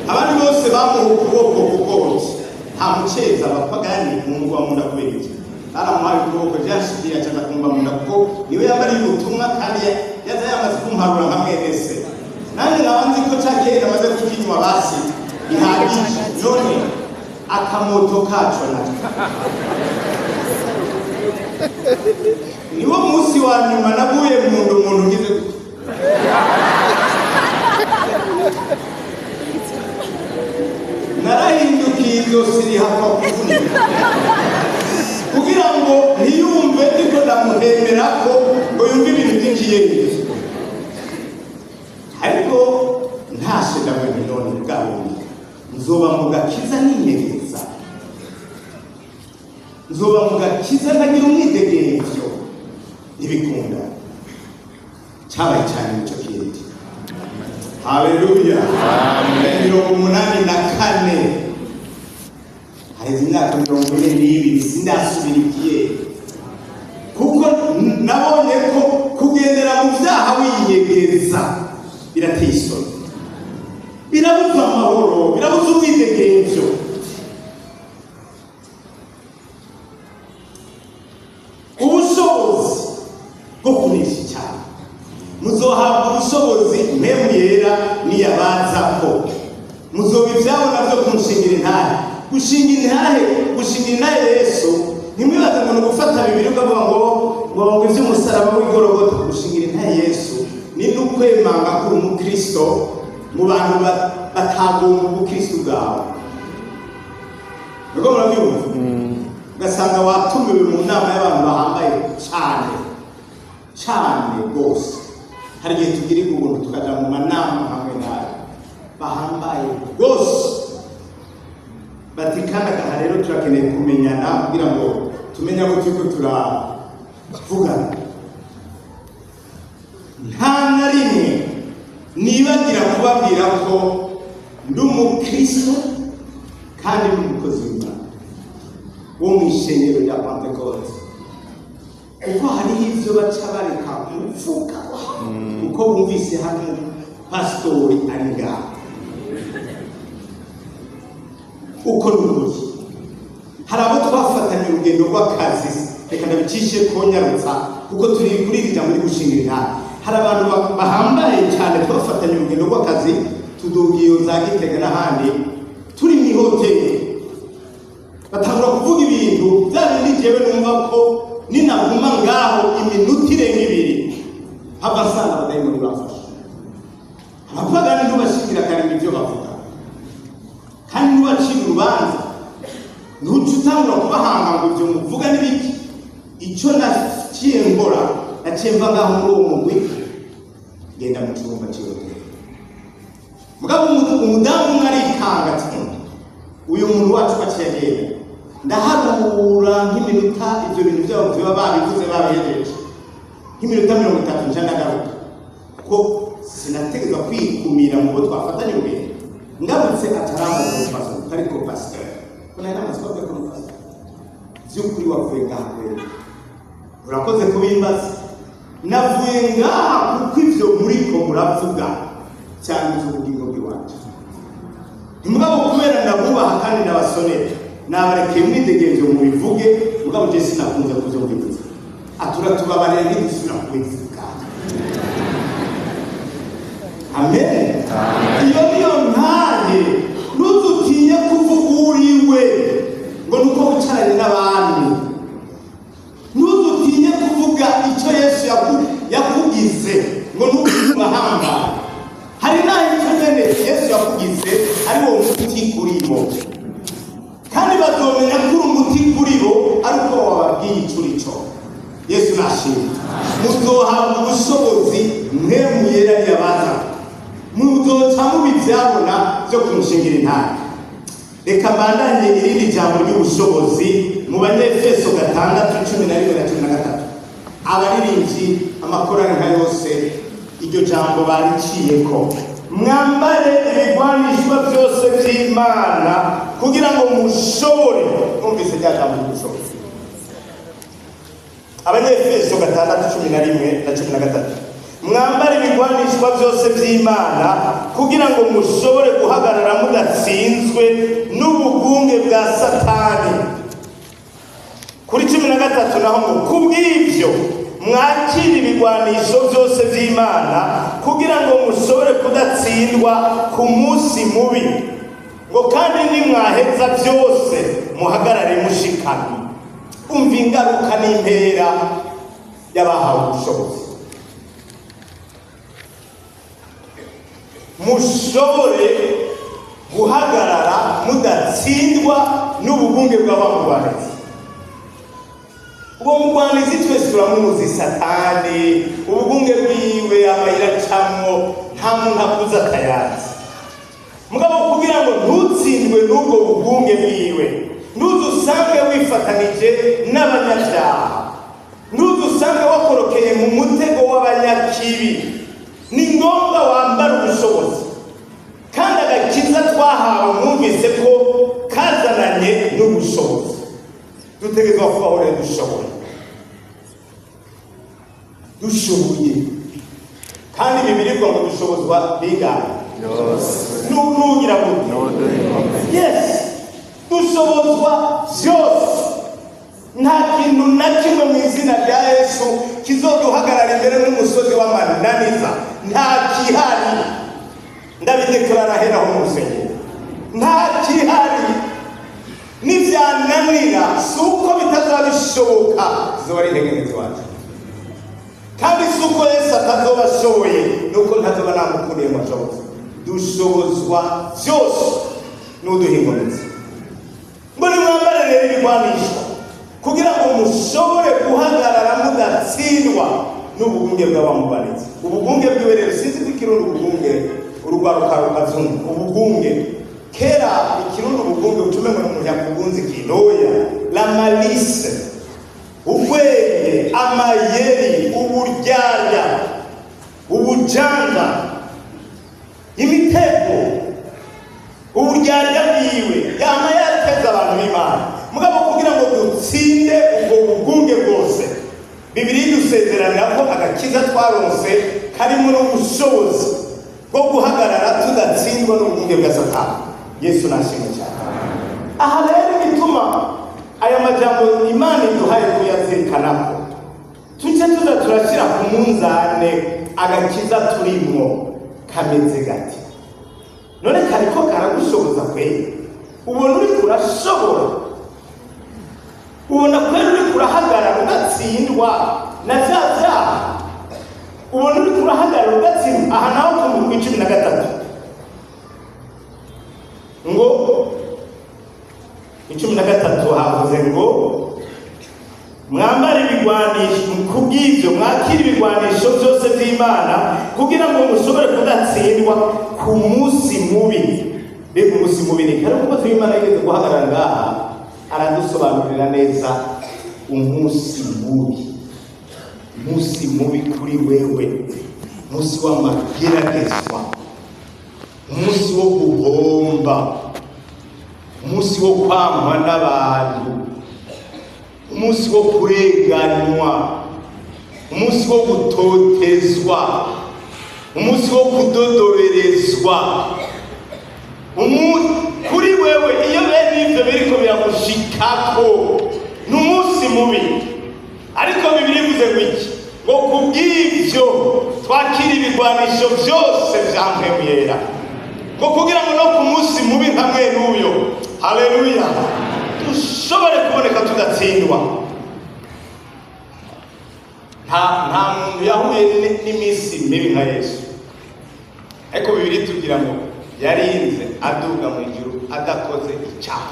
Abandi bose bamuha ukuboko kugorotse, nta muceza abapagani kumugwa mu nda. Kubera iki baramuhaye ukuboko? Byashikiye acaza kumva mu nda kuko niwe yambariye ubutumwa, kandi yaza yamaze kumparura nka mwene se. Nanjye nkaba nzi ko ca kera amaze kukinywa basi bihagije. None akamoto kaco nako niwo munsi wa nyuma naguye mu nda umuntu ngize gutya. Narahindukiye, izosi rihakwa kuvunika kugira ngo ntiyumve ndiko ndamuhemera ko ngo yumve ibintu by'ikiyeri. Ariko ntashe ndamwembe. None bwa bundi nzoba mu gakiza ninyegeza, nzoba mu gakiza ntagira umwidegemvyo? Ntibikunda. Cyabaye cyane nicyo kindi. Haleluya! 84, haheze imyaka 42, sindasubira ikiyeri kuko nabonye ko kugendera mu byaha winyegeza birateye isoni, birabuza amahoro, birabuza umwidegemvyo. Ubushobozi bwo kunesha icyaha: muzohabwa ubushobozi Mpwemu Yera niyabazako, muzoba ibyabo nabyo kumushingira intahe. Gushinga intahe, gushinga intahe Yesu, ntimwibaze ngo ni ugufata bibiri ukavuga ngo iby'umusaraba w'igorogota. Gushingira intahe Yesu ni n'ukwemanga ko uri umukristo mu bantu batagomba ubukristo bwawe. Nibwo murabyumva, ugasanga watumiwe mu nama y'abantu bahambaye cyane cyane rwose. Hari igihe tugirirwa ubuntu tukaja mu manama hamwe nayo bahambaye rwose, bati: "Kandi aha rero turakeneye kumenyana kugira ngo tumenye abo turiko turavugana." Nta na rimwe nibagira kubabwira ko ndi umukristo kandi ndi umukozi w'Imana wo mu ishengero rya Pentekote, kuko hariho ivyo baca bareka kuvuga kuko bumvise hano pasitori ari ngaha. Uko ni ukuri, hari abo twafatanye urugendo rw'akazi. Reka ndabicishe konyarutsa, kuko turi kuri iri jambo gushingira intahe. Hari abantu bahambaye cyane twafatanye urugendo rw'akazi, tuduga iyo za Gitega n'ahandi, turi mu ihoteli, batangura kuvuga ibintu bya bindi jewe numva ko ninaguma ngaho iminota irenga 2 hava nsanga abadayimoni bafashe. Abapagani ntubashingira karindwi ibyo bavuga, kandi ntubacira urubanza, ntuca utangura kubahanga ngo ibyo muvuga n'ibiki. Icyo naciye nkora, naciye mva ngaho muri uwo mugwi, ngenda mu cyumba cy'ihoteli. Mugabo umudamu umwe arikanga ati: "Uyu muntu wacu aciye agenda." Ndaharura nk'iminota, ibyo bintu byabo biba babivuze babihejeje, nk'iminota 30, nja ndagaruka, kuko sinategezwa kwikumira mu bo twafatanye urugendo. Ngarutse atarambaza umupasiteri, ariko pasiteri ko nari namaze kubabwira ko umupasiteri by'ukuri wavuye ngaha kwera. Urakoze kubimbaza. Navuye ngaha kuko ibyo muriko muravuga cyangiza ubugingo bw'iwacu. Mugabo kubera ndabubaha kandi ndabasonera, nabarekeye mwidegenje mubivuge, mugabo je sinakunze kuvyo mbivuze. Atura tubabarira, ntidusubira kubivuga. Amen. Iyo niyo ntahe. Ntuzutinye kuvuga uriwe ngo nuko wicaranye n'abandi. Ntuzutinye kuvuga icyo Yesu yakugize ngo nuko urahambaye. Hari n'aho icyo nyene Yesu yakugize ari wo muti kuri bo, kandi bazomenya ko uri umuti kuri bo ari uko wababwiye ico uri cyo. Yesu nashimwe. Muzohabwa ubushobozi Mpwemu Yera niyabaza, muzoca muba ivyabona vyo kumushingira intahe. Reka mbandanye irindi jambo ry'ubushobozi mu Banyefeso 6:11 na 13. Abaririmbyi, amakorari nka yose, iryo jambo bariciyeko: mwambare ibigwanishwa byose by'Imana kugira ngo mushobore. Numvise rya jambo ry'ubushobozi. Abanyefeso 6:11 na 13: mwambare ibigwanishwa byose by'Imana kugira ngo mushobore guhagarara mudatsinzwe n'ubugunge bwa Satani. Kuri 13 naho ngo: kubw'ibyo mwakire ibigwanisho byose by'Imana kugira ngo mushobore kudatsindwa ku munsi mubi, ngo kandi nimwaheza byose muhagarare mushikamye. Umva ingaruka n'impera y'abahawe ubushobozi: mushobore guhagarara mudatsindwa n'ubugunge bw'abamugwanizi. Uwo mugwanizi twese turamuzi, Satani. Ubugunge bwiwe, amayira acamwo, nta muntu akuze atayazi. Mugabo kugira ngo ntutsindwe n'ubwo bugunge bwiwe, ntuzusange wifatanije n'abanyabyaha, ntuzusange wakorokeye mu mutego w'abanyakibi, ni ngombwa wambara ubushobozi. Kandi agakiza twahawe, mwumvise ko kazananye n'ubushobozi. Dutegerezwa kubaho rero dushoboye, dushoboye. Kandi bibirirwa ngo dushobozwa bigana Byose. Nugira gute? Yes, dushobozwa byose. Nta kintu na kimwe mu izina rya Yesu kizoduhagarara imbere n'umusozi w'amananiza. Nta kihari. Ndabideklarara heraho mu rusengero, nta kihari. Nivyananira, si uko bitazaba bishoboka, zizoba ari intege wacu. Kandi si uko Yesu atazoba ashoboye, nuko ntazoba namukundiye ngo ashoboze. Dushobozwa byose n'uduha inkomezi. Ngo nimwambare rero ibigwanishwa kugira ngo mushobore guhagarara mudatsindwa n'ubugunge bw'abamubanitse. Ubugunge bwiwe rero, sinzi ko ikirundi ubugunge urugwaruka rukavyumva. Ubugunge kera, ikirundi ubugunge utume ngo umuntu yakugunze ikintu. Oya, la malice, ubwenge, amayeri, uburyarya, ubujanja, imitego, uburyarya bwiwe yama yateza abantu b'Imana. Mugabo kugira ngo dutsinde ubwo bugunge bwose, Bibiliya idusezeranira ko agakiza twaronse karimo n'ubushobozi bwo guhagarara tudatsindwa n'ubugunge bwa Satani. Yesu nashimwe cyane. Aha rero bituma Aya majambo Imana iduhaye kuyazirikanako, tujye tuza turashyira ku munzane agakiza turimwo kameze gati. None kariko karagushoboza kweri? Ubona uriko urashobora? Ubona kweri uriko urahagarara ugatsindwa na vya vyaha? Ubona uriko urahagarara ugatsindwa? Aha naho ku mugwi 13, ngo 13 havuze ngo mwambare ibigwanisho, kubw'ivyo mwakire ibigwanisho byose by'Imana kugira ngo mushobore kudatsindwa ku munsi mubi. Mbega umunsi mubi ni kare! Umukozi w'Imana yigeze guhagarara ngaha aradusobanurira neza umunsi mubi. Umunsi mubi kuri wewe, umunsi w'amageragezwa, umunsi wo guhomba, umunsi wo kwangwa n'abantu, umunsi wo kurenganywa, umunsi wo gutotezwa, umunsi wo kudodoberezwa. Kuri wewe, iyo bene ivyo biriko biragushikako, ni umunsi mubi. Ariko Bibiliya ivuze ngo iki? Ngo kubw'ivyo twakira ibigwanisho vyose vya Mpwemu Yera, ngo kugira ngo no ku munsi mubi nka mwene uyo, haleluya, dushobore kuboneka tudatsindwa. Nta muntu yahuye n'iminsi mibi nka Yesu, ariko Bibiliya itubwira ngo yarinze aduga mu ijuru adakoze icyaha.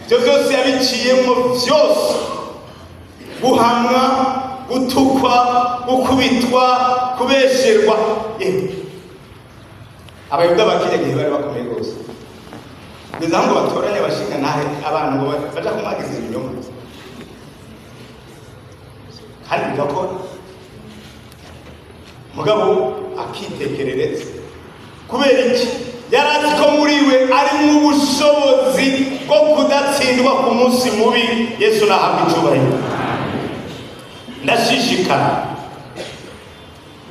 Ibyo byose yabiciyemo byose: guhamwa, gutukwa, gukubitwa, kubesherwa. Yewe, Abayuda ba kiriya gihe bari bakomeye rwose, kugeza aho ngo batoranye abashinga ntahe, abantu ngo baja kumwagiza ibinyoma, kandi bigakora. Mugabo akitekerereza. Kubera iki? Yari azi ko muri we arimo ubushobozi bwo kudatsindwa ku munsi mubi. Yesu nahabwa icyubahiro. Ndashishikara,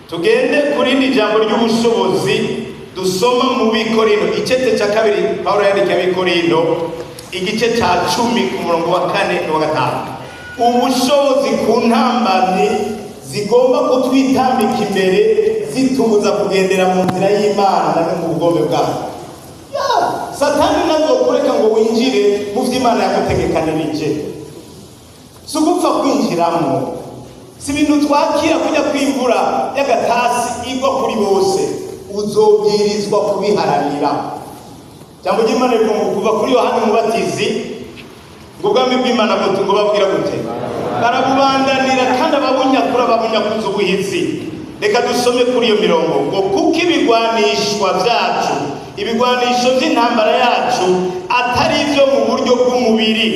tugende ku rindi jambo ry'ubushobozi dusoma mu Bikorindo, icete cya kabiri Pawulo yandikiye Abikorindo, igice cya 10 ku murongo wa 4 n'uwa 5. Ubushobozi ku ntambamyi zigomba kutwitambika imbere, zitubuza kugendera mu nzira y'Imana no mu bugombe bwayo. Ya, Satani ntazokureka ngo winjire mu vy'Imana yagutegekanirije. Si ugupfa kwinjiramo, si ibintu twakira kujya kw'imvura y'agatasi igwa kuri bose. Uzobwirizwa kubiharanira. Jambo ry'Imana rivuga ngo kuva kuri Yohani Umubatizi, ngo ubwami bw'Imana buti ngo babwira gute? Barabubandanira, kandi ababunyakura babunyakuza ubuhizi. Reka dusome kuri iyo mirongo ngo kuko ibigwanishwa byacu, ibigwanisho by'intambara yacu, atari ibyo mu buryo bw'umubiri,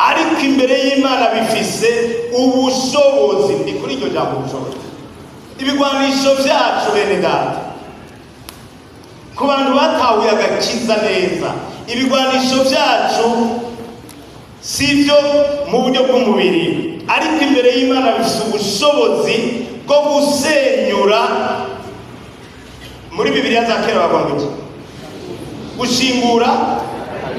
ariko imbere y'Imana bifise ubushobozi. Ndi kuri iryo jambo ubushobozi. Ibigwanisho byacu, bene data, ku bantu batahuye agakiza neza, ibigwanisho byacu si ibyo mu buryo bw'umubiri, ariko imbere y'Imana bifite ubushobozi bwo gusenyura. Muri Bibiliya za kera bavuga ngo iki? Gushingura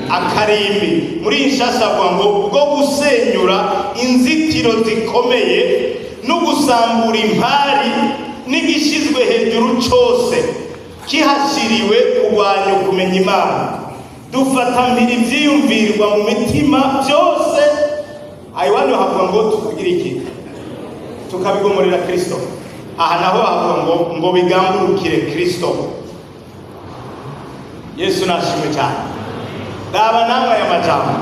akarimbi. Muri iyi nshasha bavuga ngo bwo gusenyura inzitiro zikomeye no gusambura impari n'igishyizwe hejuru cyose kihashyiriwe kurwanya ukumenya Imana, dufata mpiri ibyiyumvirwa mu mitima byose. Ayiwandi havuga ngo tukugira iki? Tukabigomorera Kristo. Aha naho havuga ngo bigamburukire Kristo. Yesu nashimwe cyane. Raba namwe aya majambo.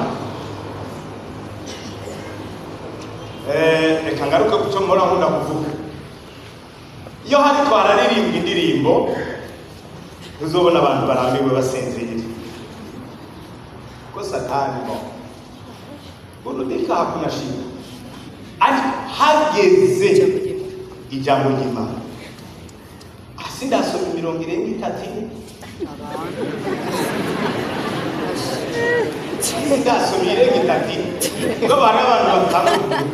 Reka ngaruke ku cyo mpora nkunda kuvuga. Iyo hariko hararirimbwa indirimbo, uzobona abantu barambiwe, basinziriye, ko Satani mo burudika, hakuna shida. Ariko hageze ijambo ry'Imana, sindasoma imirongo irenga itatu ine, sindasoma irenga itatu ine, ngo bari abantu batandukanye.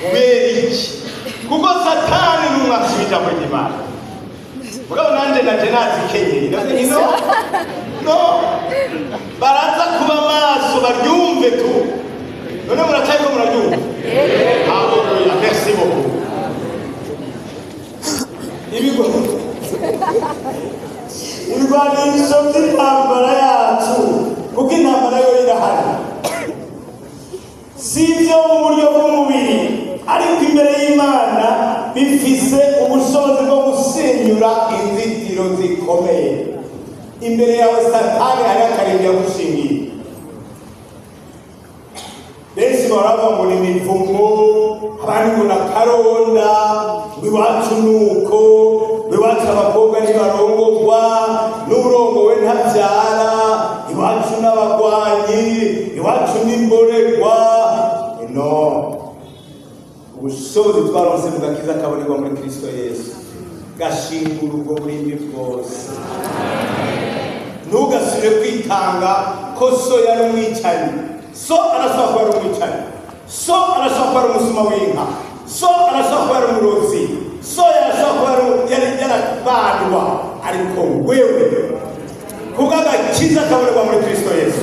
Kubera iki? Kuko Satani ni umwansi w'ijambo ry'Imana. Mugabo nanje naje nazikenyeye, ndavuga nti no, no, baraza. Baryumve tu. None muracyariko muraryumva? Haleluya, merci beaucoup. Ibigwanisho by'intambara yacu, kuko intambara yo irahari, si ibyo mu buryo bw'umubiri, ariko imbere y'Imana bifise ubushobozi bwo gusenyura inzitiro zikomeye. Imbere yawe Satani hari akarimbi yagushingiye. Benshi baravuga ngo ni imivumo, abandi ngo na karonda, ngo iwacu ni uko, ngo iwacu abakobwa ntibarongorwa, n'urongowe ntabyara, iwacu n'abagwanyi, iwacu n'imborerwa. No ubushobozi twaronse mu gakiza kabonerwa muri Kristo Yesu gashingura ubwo burimbi bwose. Ntugasubire kwitanga ko so yari umwicanyi. So arashobora kuba ari umwicanyi, so arashobora kuba ari umusuma w'inka, so arashobora kuba ari umurozi, so yarashobora kuba yari yarabandwa, ariko wewe kubw'agakiza kabonerwa muri Kristo Yesu,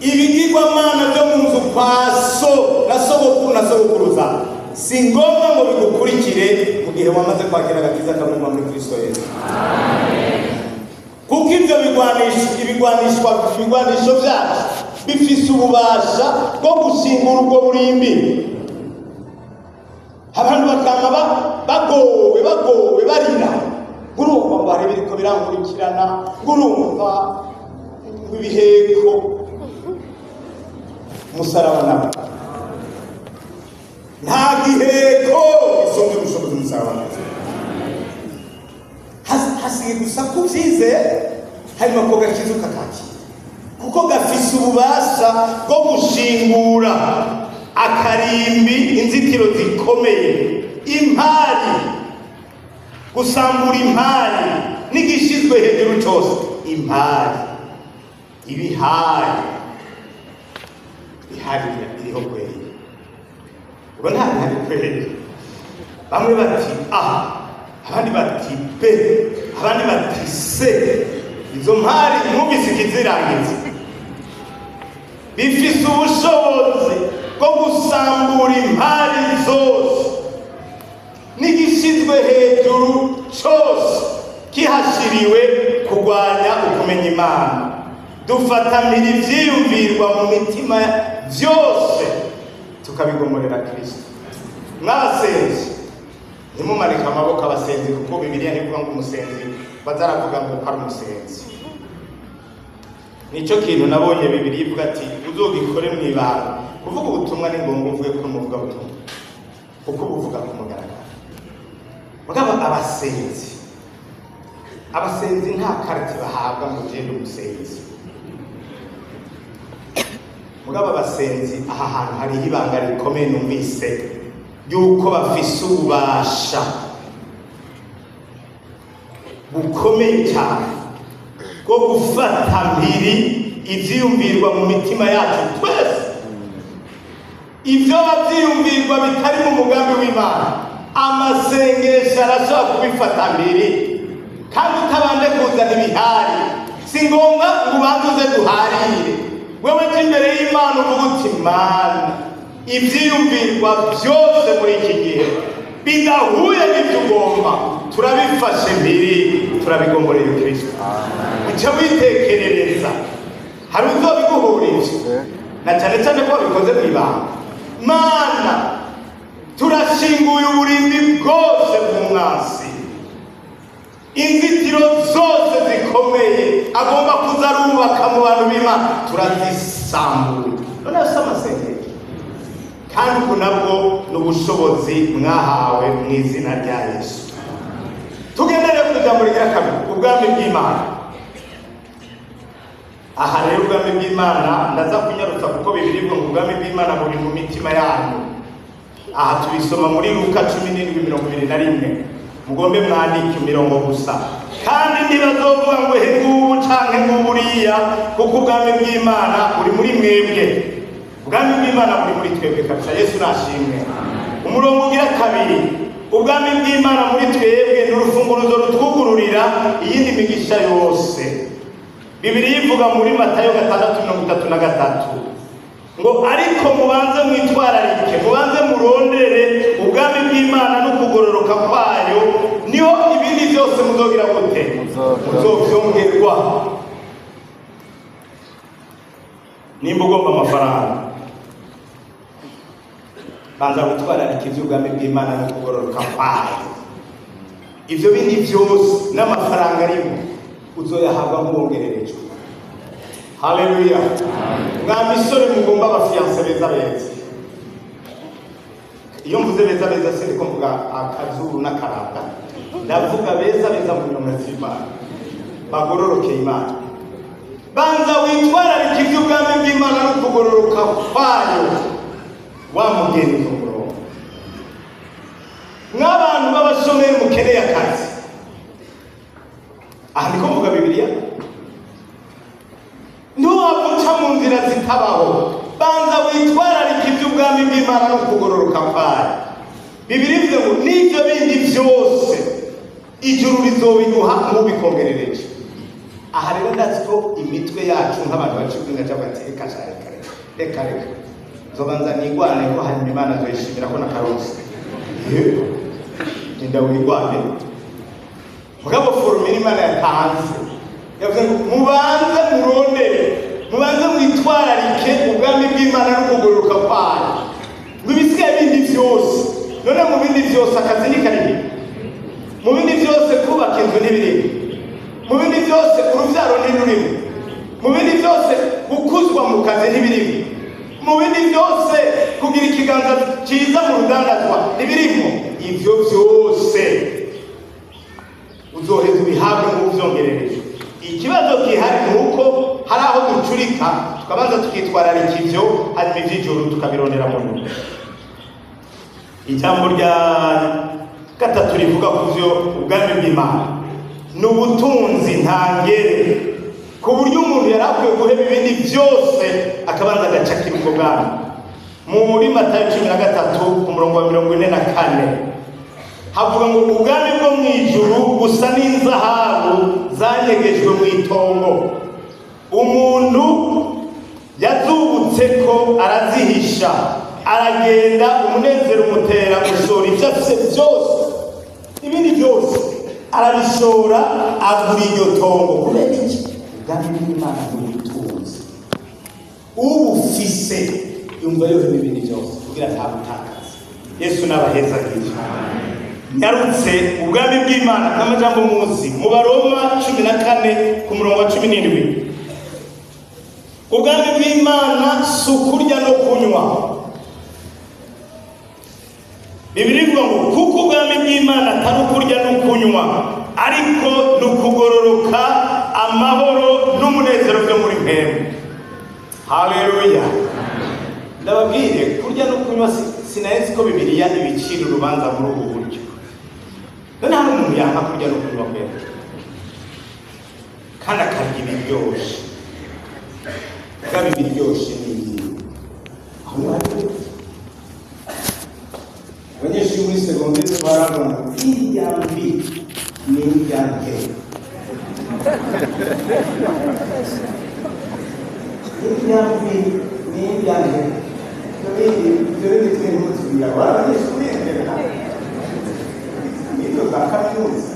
ibigirwamana byo mu nzu kwa so na sogokuru na sogokuruza si ngombwa ngo bigukurikire mu gihe wamaze kwakira agakiza kabonerwa muri Kristo Yesu. Kuko ibyo ibigwanisho byacu bifise ububasha bwo gushingura ubwo burimbi. Abantu bakama bagowe, bagowe, barira, ngurumva ngo hari ibiriko birankurikirana, ngurumva ibiheko. Umusaraba nawe, nta giheko gisumba ubushobozi umusaraba nawe. Hasigaye gusa kubyizeye, hanyuma ko gakiza ukakakira, kuko gafise ububasha bwo gushingura akarimbi, inzitiro zikomeye, impari, gusambura impari n'igishizwe hejuru cyose. Impari, ibihari, bihari biriho kweri. Ubwo nta bihari kweri. Bamwe bati A, abandi bati B, abandi bati C. Izo mpari mwumvise ikizirangiza, bifise ubushobozi bwo gusambura impari zose n'igishizwe hejuru cyose kihashiriwe kurwanya ukumenya Imana. Dufatamira ivyiyumvirwa mu mitima vyose, tukabigomorera Kristo. Mwabasenzi, ntimumanike amaboko abasenzi, kuko Bibiliya ntivuga ngo umusenzi bazaravuga ngo ko ari umusenzi. Nicyo kintu nabonye Bibiliya ivuga ati uzogikore mu ibanga. Kuvuga ubutumwa ni ngombwa uvuge ko umuvuga butumwa, kuko buvuga ku mugaragaro. Mugabo abasenzi nta kariti bahabwa ngo ugende umusenzi. Mugabo abasenzi, aha hantu hariho ibanga rikomeye numvise, yuko bafise ububasha bukomeye cyane bwo gufata mpiri ivyiyumvirwa mu mitima yacu twese. Ivyo bavyiyumvirwa bitari mu mugambi w'Imana, amasengesho arashobora kubifata mpiri, kandi utabanje kuzana ibihari. Si ngombwa ngo ubanze uze duharire. Wewe jya imbere y'Imana uvuga uti: "Mana, ivyiyumvirwa byose muri iki gihe bidahuye n'ibyo ugomba, turabifashe mpiri, turabigomboreye Kristo." Uca witekerereza, hari uzobiguhurije, na cyane cyane ko wabikoze mu ibanga. Mana, turashinguye uburimbi bwose bw'umwansi, inzitiro zose zikomeye agomba kuza arubaka mu bantu b'Imana, turazisambuye. None si amasengesho? Kandi ubwo nabwo ni ubushobozi mwahawe mu izina rya Yesu. Tugendere ku ijambo rigira kabiri, ubwami bw'Imana. Aha rero ubwami bw'Imana ndaza kunyarutsa, kuko Bibiliya ivuga ngo ubwami bw'Imana buri mu mitima yanyu. Aha tubisoma muri Luka 17:21. Mugombe mwandike imirongo gusa. Kandi ntibazovuga ngo he ngubu canke nguburiya, kuko ubwami bw'Imana buri muri mwebwe. Ubwami bw'Imana buri muri twebwe kabisa. Yesu nashimwe. Umurongo ugira kabiri, ubwami bw'Imana muri twebwe ni urufunguruzo rutwugururira iyindi migisha yose. Bibiliya ivuga muri Matayo 6:33 ngo ariko mubanze mwitwararike, mubanze murondere ubwami bw'Imana no kugororoka kwayo, niho ibindi byose muzogira gute? Muzovyongerwa. Nimba ugomba amafaranga, banza gutwararika ivy'ubwami bw'Imana no kugororoka kwayo. Ivyo bindi byose n'amafaranga arimo uzoyahabwa nk'uwongererejwe. Haleluya. Mwa misore mugomba aba fiancés beza beza, iyo mvuze beza beza sindiko mvuga akazuru n'akaranga, ndavuga beza beza mu nyuma z'Imana, bagororokeye Imana. Banza witwararika ivy'ubwami bw'Imana no kugororoka kwayo, wa mugeni umurongo. Mw'abantu b'abashomeri mukeneye akazi, aha ndiko mvuga Bibiliya, ntuhave uca mu nzira zitabaho. Banza witwararika ivy'ubwami bw'Imana no kugororoka kwayo. Bibiliya ivuze ngo n'ivyo bindi vyose ijuru rizobiguha nk'ubikongerereje. Aha rero ndazi ko imitwe yacu nk'abantu baciye ubwenge cyangwa bati reka sha, reka reka reka reka, nzobanza nigwane ko hanyuma Imana azoyishimira ko nakaronse. Yego, genda wigwane. Mugabo formule Imana yatanze yavuze ngo mubanze murondere, mubanze mwitwararike ubwami bw'Imana no kugororoka kwayo, ngo ibisigaye bindi vyose. None mu bindi vyose akazi ni karimo, mu bindi vyose kubaka inzu ntibirimo, mu bindi byose uruvyaro ntirurimo, mu bindi byose gukuzwa mu kazi ntibirimo, mu bindi byose kugira ikiganza cyiza mu rudandazwa ntibirimo. Ivyo byose uzoheza ubihabwe nk'uvyongerereje. Ikibazo gihari ni uko hari aho ducurika tukabanza tukitwararika ivyo, hanyuma ivy'ijuru tukabirondera mu nyuma. Ijambo rya gatatu rivuga ku vyo ubwami bw'Imana ni ubutunzi ntangere, ku buryo umuntu yari akwiye guheba ibindi byose akabanza agacakira ubwo bwami. Muri Matayo 13 ku murongo wa 44 havuga ngo ubwami bwo mu ijuru busa n'inzahabu zanyegejwe mu itongo, umuntu yazubutse ko arazihisha, aragenda umunezero umutera gushora ibyo afise byose, ibindi byose arabishora agura iryo tongo. Kubera iki? Ubwami bw'Imana ni ubutunzi, ubufise yumva yoheba ibindi byose kugira ntabutakaze. Yesu n'abahezagire. Nyarutse ubwami bw'Imana n'amajambo muzi mu Baroma 14 ku murongo wa 17. Ubwami bw'Imana si ukurya no kunywa. Bibiliya ivuga ngo kuko ubwami bw'Imana atari ukurya no kunywa, ariko ni ukugororoka, amahoro n'umunezero byo muri mpemu. Haleluya. Ndababwire, kurya no kunywa sinari ko Bibiliya ibicira urubanza muri ubu buryo. None hari umuntu yanka kurya no kunywa kwera kandi akarya ibiryoshe? Bwaba ibiryoshe ni ibihe? Aho hari abanyeshuri muri segonderi baravuga ngo irya mbi ni irya nke, irya mbi ni irya nke. Ibyo bindi twe ntitubira bari abanyeshuri n'ibyo za kaminuza.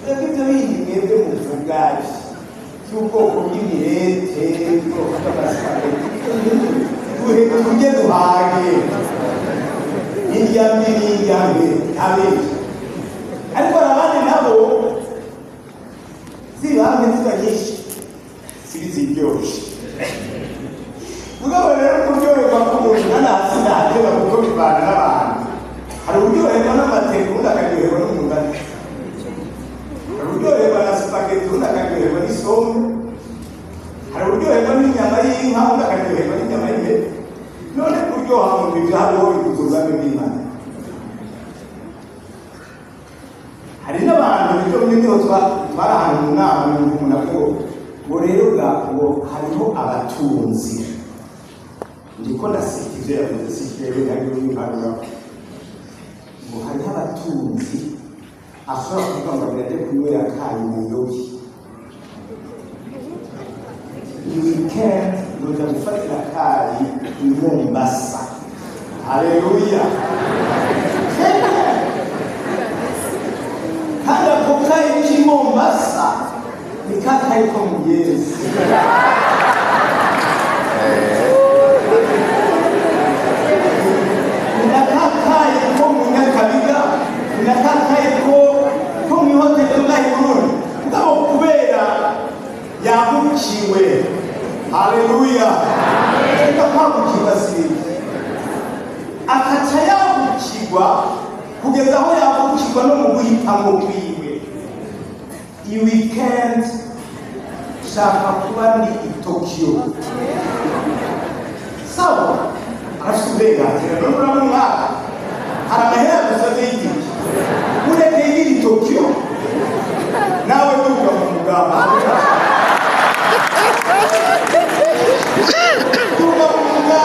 Twebwe ibyo bindi mwebwe muvuga by'ubwoko bw'imirete, ubwoko bw'amasipageti, duhe turye duhage, irya mbi n'irya mbi ntabindi. Ariko hari abandi nabo zibambe ziba nyinshi ziba ziryoshe. Mugabo rero kuryoherwa k'umuntu nanasi ntateba kuko bivana n'abantu. Hari uryoherwa n'amateka, undi akaryoherwa n'umugani. Hari uryoherwa na spaghetti, undi akaryoherwa n'isombe. Hari uryoherwa n'inyama y'inka, undi akaryoherwa n'inyama y'ihene. None kuryoha mu bivyo hariho bikuza ubwami bw'Imana. Hari n'abantu ibyo muri niho twari ahantu mu nama, numva umuntu avuga ngo rero ngo hariho abatunzi. Ndiko ndaseka ivyo yavuze, si jewe nari n'impanuro. Ngo hariho abatunzi ashobora kuvuga ngo agira aje kunywera kayi Nairobi. Iyi weekend ndoja gufatira kayi i Mombasa. Haleluya! Kenya. Kandi ako kayi k'i Mombasa ni ka kayi ko mu Yesu. Ni na ka kayi ko mu Nyakabiga, ni na ka kayi ko mu ihoteli yo ngaha i Burundi. Mugabo kubera yabukiwe, haleluya, reka kwabukirwa si akaca yabukirwa kugeza aho yabukirwa no mu guhitamo kwiwe. Iyi weekend shaka kuba ndi i Tokyo. Sawa, arafite uburenganzira. None urabona umwaka hari amahera gusa y'igiti, ureke yiri i Tokyo, nawe duga mu mugamba, duga mu mugamba.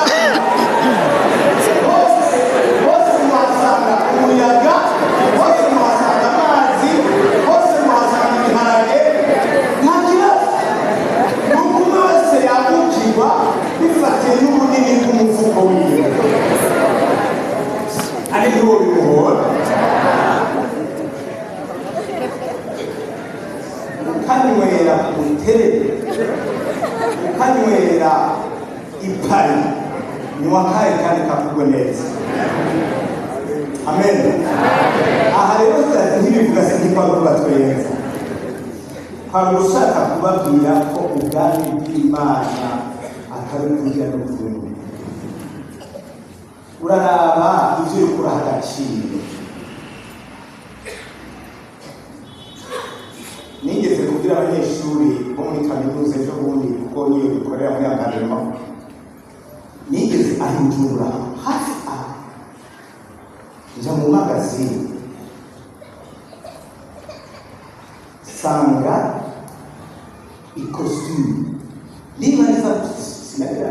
Hose hose muhasanga umuyaga, hose muhasanga amazi, hose muhasanga ibiharage, nta kibazo. Ni uko umwe wese yagukirwa bifatiye n'ubunini bw'umufuko wiwe, ariko uwo bimuhora ukanywera ku nterere, ukanywera ipari, nywa kayi kandi kakugwe neza. Amen. Aha rero ntibivuga se ntikwari kubatwenza, kwari ushaka kubabwira ko ubwami bw'Imana atari kurya no kunywa. Uraraba ivyo uriko uraha agaciro. Nigeze kubwira abanyeshuri bo muri kaminuza ejo bundi, kuko niyo bikorera muri encadrement, nigeze aho i Bujumbura hafi aha, nja mu magazine, sanga ikositimu, nibariza sinagira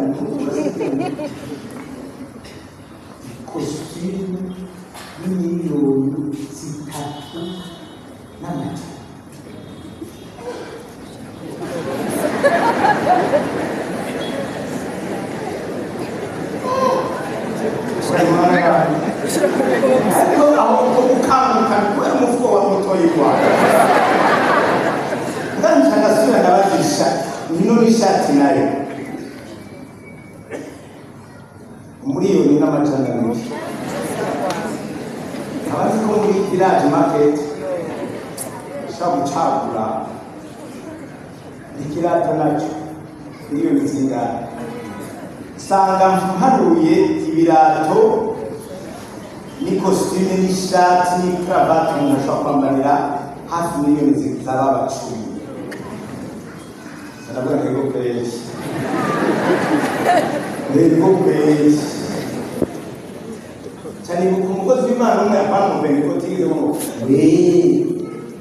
ikositimu y'imiliyoni 3 n'amajana. Ariko aho ko gukanguka kubera umufuko wa mutoyi wawe, kandi ngasubira ndabagisha ino n'ishati nayo 1,200,000. Abazi ko muri village market ushobora gucagura ikirato nacyo miliyoni zingana, nsanga mparuye ibirato n'ikositime n'ishati n'ikaravati umuntu ashobora kwambarira hafi miliyoni zaba 10. Ndavuga ngo ego kweli, ego kweli. Cyane ku umukozi w'Imana umwe apana umupentekoti yigeze ngo we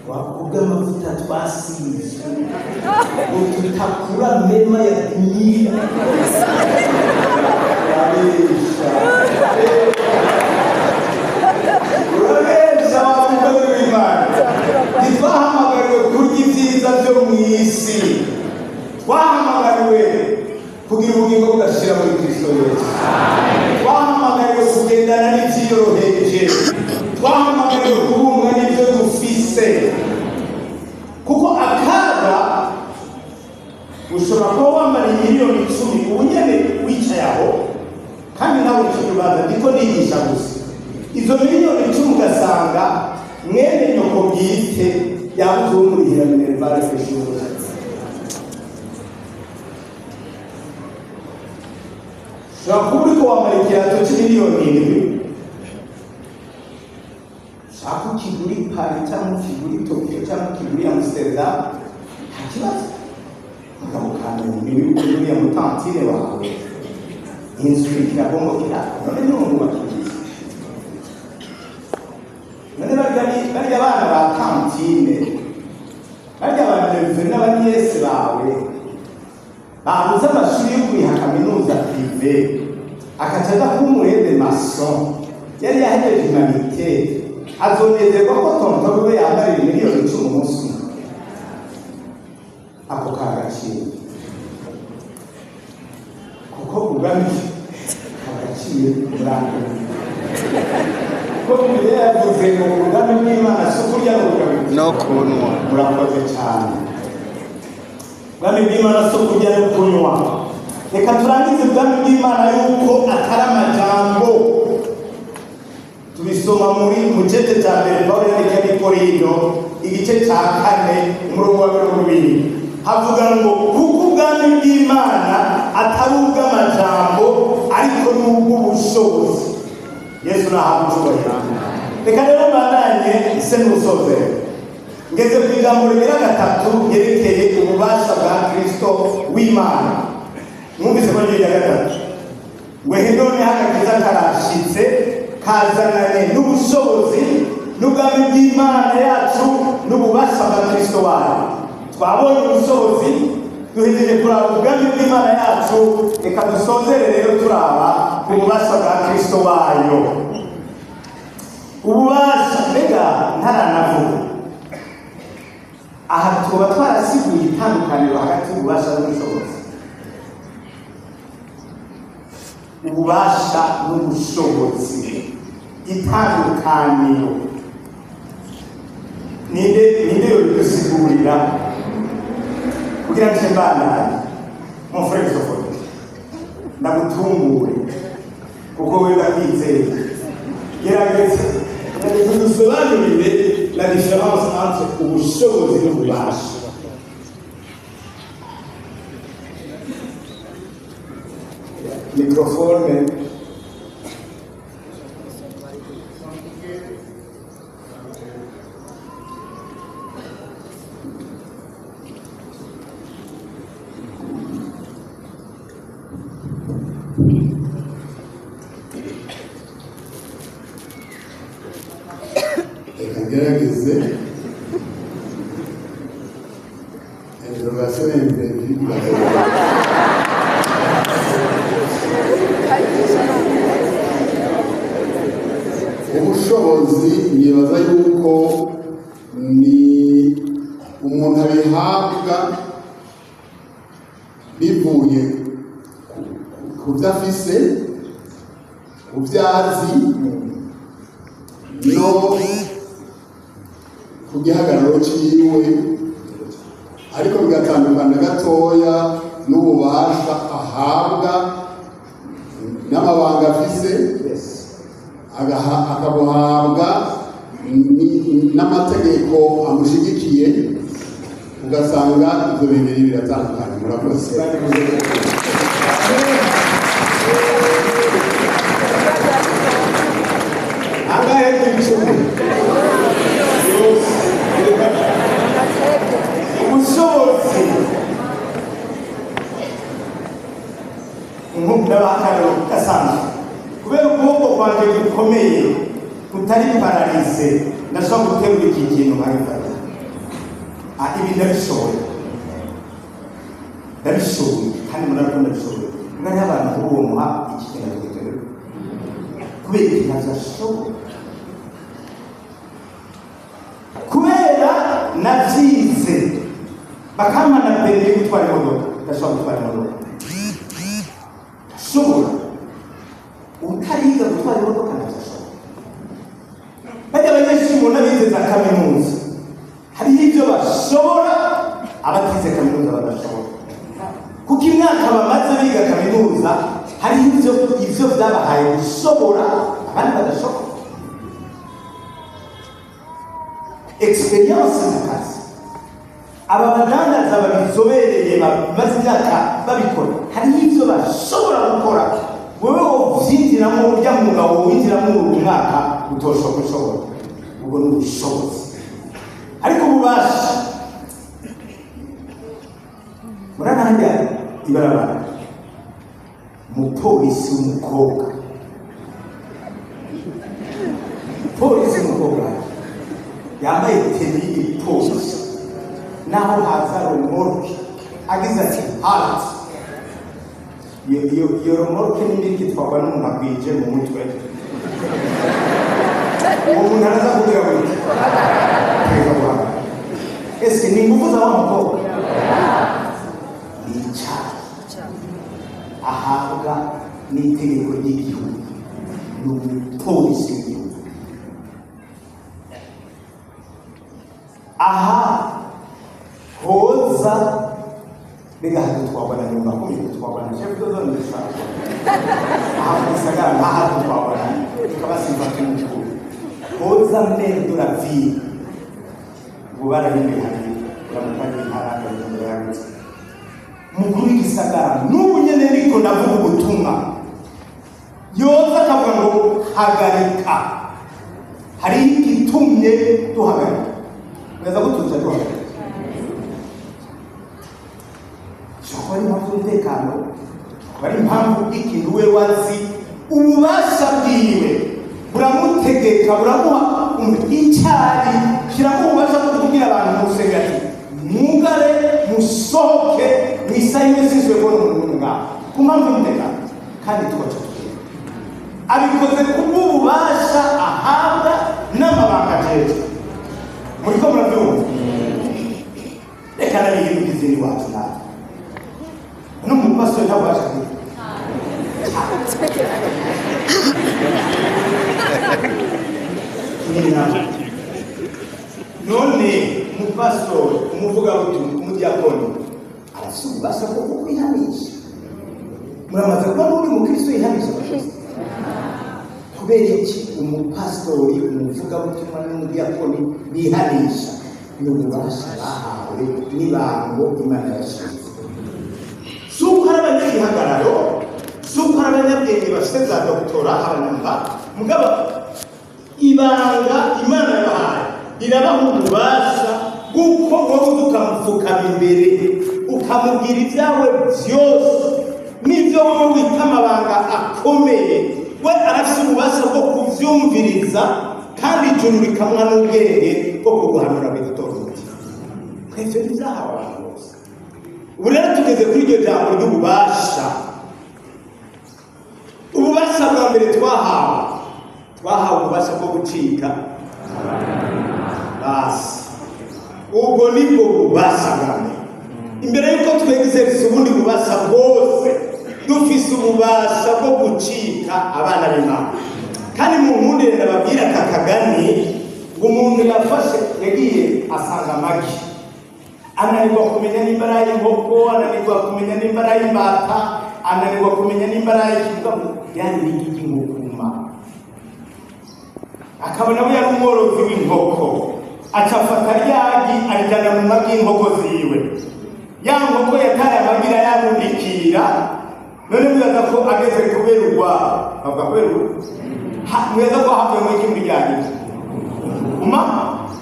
wakubwa amavuta twasizwe ngo tutakura mema ya dunia. Urabesha, urabesha wa mukozi w'Imana. Ntitwahamagariwe kurya ibyiza byo mu isi, twahamagariwe kugira ubugingo budashira muri Kristo Yesu. Twahamagariwe kugendana n'ibyiyoroheje, twahamagariwe kubunga n'ibyo dufise, kuko akaga ushobora kuba wambara 10 miliyoni ubu nyene wicaye aho, kandi nawe uciye urubanza, ndiko nigisha gusa. Izo 10 miliyoni ugasanga mwene nyoko bwite yabuze uwumurihira minerval kw'ishuri. Ushobora kuba uriko wambara ikirato c'7 miliyoni, ushaka ukigura i Paris cyangwa ukigura i Tokyo cyangwa ukigura i Amsterdam, nta kibazo. Mugabo ukamenya yuko uriya mutantine wawe inzu irabomokera, none niwo mwubakiriye. None barya bana ba tantine, barya ba neveux n'aba nièces bawe babuze amashuri yo kuriha kaminuza privé, akaca aja kuba umu aide maçon, yari yahejeje humanités, azonezerwa ko tonton wiwe yambarira 10 miliyoni umunsi umwe? Ako kagaciro. Ubwami abaciye kurangura ko Bibiliya yavuze ngo ubwami bw'Imana si ukurya n'ubugabiro No kunywa. Murakoze cyane. Ubwami bw'Imana si ukurya no kunywa. Reka turangize ubwami bw'Imana yuko atari amajambo. Tubisoma muri mu gice cya mbere Pawulo yandikiye Abikorinto, igice cya 4, umurongo wa 20, havuga ngo kuko ubwami bw'Imana atari ubw'amajambo, ariko ni ubw'ubushobozi. Yesu nahabwe icyubahiro. Reka rero mbandanye se n'usozera, ngeze ku ijambo rigira gatatu ryerekeye ububasha bwa Kristo w'Imana. Mwumvise ko rya gatatu ngo ehe, noneho agakiza karashitse, kazananye n'ubushobozi n'ubwami bw'Imana yacu n'ububasha bwa Kristo wayo. Twabonye ubushobozi, duhejeje kuraba ubwami bw'Imana yacu. Reka dusozere rero turaba ku bubasha bwa Kristo wayo. Ububasha, mbega ntaranavuga aha, tuba twarasiguye itandukaniro hagati y'ububasha n'ubushobozi. Ububasha n'ubushobozi, itandukaniro, ninde yobidusigurira kugira ngo mbandanye? Mon frère Christophe, ndagutungure kuko wewe ndakwizeye. Gerageza, gerageza dusobanurire la différence entre ubushobozi n'ububasha. Microphone. Reka ngerageze. Interrogation imprévue. Ubushobozi, nibaza yuko ni umuntu abihabwa bivuye ku byo afise, ku byo azi no ku gihagararo ciwe, ariko bigatandukana gatoya n'ububasha ahabwa n'amabanga afise, akabuhabwa n'amategeko amushigikiye, ugasanga ibyo bibiri biratandukanye. Murakoze. Angahe 10? Yose. Ubushobozi, nk'akarero gasanzwe, kubera ukuboko kwanjye gukomeye kutari paralysé, ndashobora guterura iki kintu nkabifata. Ah, ibi ndabishoboye, ndabishoboye kandi murabona ndabishoboye. Niba hariho abantu kuri uwo muha iki kintu akagiterura, kubera iki ntacyo ashoboye? Kubera nabyize, bakampa na permis yo gutwara imodoka, ndashobora gutwara imodoka, ndashobora. Utariga gutwara imodoka ntacyo ashobora. Bajya abanyeshuri mubona bize za kaminuza, hariho ibyo bashobora abatize kaminuza badashobora, kuko imyaka bamaze biga kaminuza hariho ibyo byabahaye gushobora abandi badashobora. Expérience mu kazi, aba badandaza babizobereye, bamaze imyaka babikora, hariho ibyo bashobora gukora wowe wovyinjiramo, urya mwuga wowinjiramo uyu mwaka utoshobora gushobora. Ubwo ni ubushobozi. Ariko ububasha, muranahajya ibarabara, umupolisi w'umukobwa, polisi w'umukobwa yambaye tenue y'igipolisi, naho haza remorque, agize ati "Halt", iyo remorque n'ibindi itwarwa n'umuntu akwije mu mutwe, uwo muntu araza kugira gute? Perezida guhagarara. Ese ni ingufu za wa mukobwa? Ni icyaha ahabwa. ahabwa n'itegeko ry'igihugu, ni umupolisi w'igihugu. Aha hoza mbega hadutwarwa na nyumba kumi, dutwarwa na chef de zone dusanzwe aha mu gisagara, ntaha dutwarwa na tukabasimfata umukuru hoza maire de la ville, ubu barahinduye, hari uramutari w'intara ya yagutse, umukuru w'igisagara. N'ubu nyene ndiko ndavuga ubutumwa, yoza akavuga ngo hagarika, hariho igitumye duhagarika, weza gutuza duhagarika. Ishobora kuba ari impamvu z'umutekano, kuba ari impamvu y'ikintu we wazi, ububasha bwiwe buramutegeka, buramuha icyari, kiramuha ububasha bwo kubwira abantu mu rusengero ati mwugare, musohoke mu isaha imwe, sinzwe kubona umuntu n'umwe ngaho ku mpamvu y'umutekano, kandi tugaca tugenda. Abikoze kubw'ububasha ahabwa n'amabanga ajejwe. Muriko murabyumva? Reka nabihinduka izindi wacu natwe no mu pastor ntabwo agira. None umupasitori, umuvugabutumwa, umudiyakoni arafise ububasha bwo kukwihanisha. Muramaze kubona uri mukristo yihanisha abakristo? Kubera iki umupasitori, umuvugabutumwa n'umudiyakoni bihanisha? Ni ububasha bahawe n'ibango Imana yashinze. Si uko ari abanyagihagararo, si uko ari abanyabwenge bafite za doctorat habanamba, mugabo ibanga Imana yabahaye rirabaha ububasha bw'uko wowe ukamupfukama imbere, ukamubwira ibyawe byose n'ibyo wowe wita amabanga akomeye, we arafite ububasha bwo kubyumviriza, kandi ijuru rikamuha n'ubwenge bwo kuguhanura bigatora umuti. Twebwe ntibyahawe abantu bose. Ubu rero tugeze kuri iryo jambo ry'ububasha. Ububasha bwa mbere twahawe, twahawe ububasha bwo gucika basi. Ubwo nibwo bubasha bwa mbere. Imbere y'uko twegizerisa ubundi bubasha bwose, dufise ububasha bwo gucika abana b'Imana. Kandi mu nkundire ndababwira aka kagani, ngo umuntu yafashe, yagiye asanga amagi, ananirwa kumenya nimba ari ay'inkoko, ananirwa kumenya nimba ari ay'imbata, ananirwa kumenya nimba ari ay'ikibuga, yari igi ry'inkukuma. Akabona we yari umworozi w'inkoko, aca afata ryagi arijyana mu magi y'inkoko ziwe. Ya nkoko yataye amagi irayabundikira. None mwibaza ko ageze kuberurwa, bavuga kuberurwa, mwibaza ko havuyemo iki muri rya giti? Uma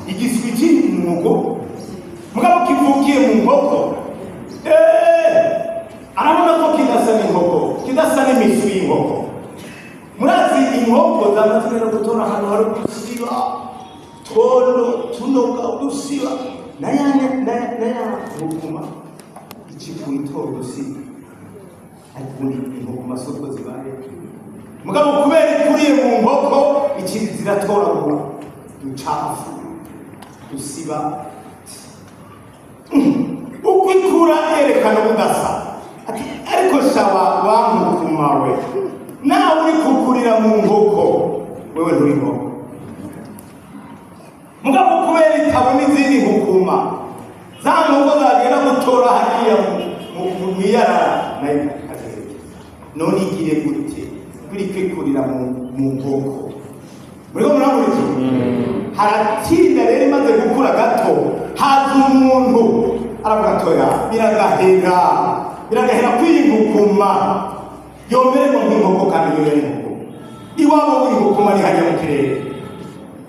igiswi kiri mu mugo, mugabo kivukiye mu nkoko, arabona ko kidasa n'inkoko, kidasa n'imiswi y'inkoko. Murazi inkoko zamaze rero gutora ahantu hari udusiba twondo tunoga udusiba, naya nkukuma ikikura itora udusiba, ariko ubundi inkukuma si uko zibaye, mugabo kubera ikuriye mu nkoko ikiri ziratoragura ducafu dusiba. Uko ikura yerekana ubudasa, ati ariko shawa wa nkukuma we, nawe uri kukurira mu nkoko, wewe nturi inkoko. Mugabo kubera itabona izindi nkukuma, za nkoko zagenda gutora hariya mwiyarara, nayo agereke none igire gute kuri kwikurira mu nkoko? Muriko murabona iki? Haratinda rero, imaze gukura gato, haza umuntu aravuga atoya, biragahera, biragahera kwiyingukuma yomererwa nk'inkoko, kandi yo yari inkoko. Iwabo w'inkukuma ni hariya mu kirere,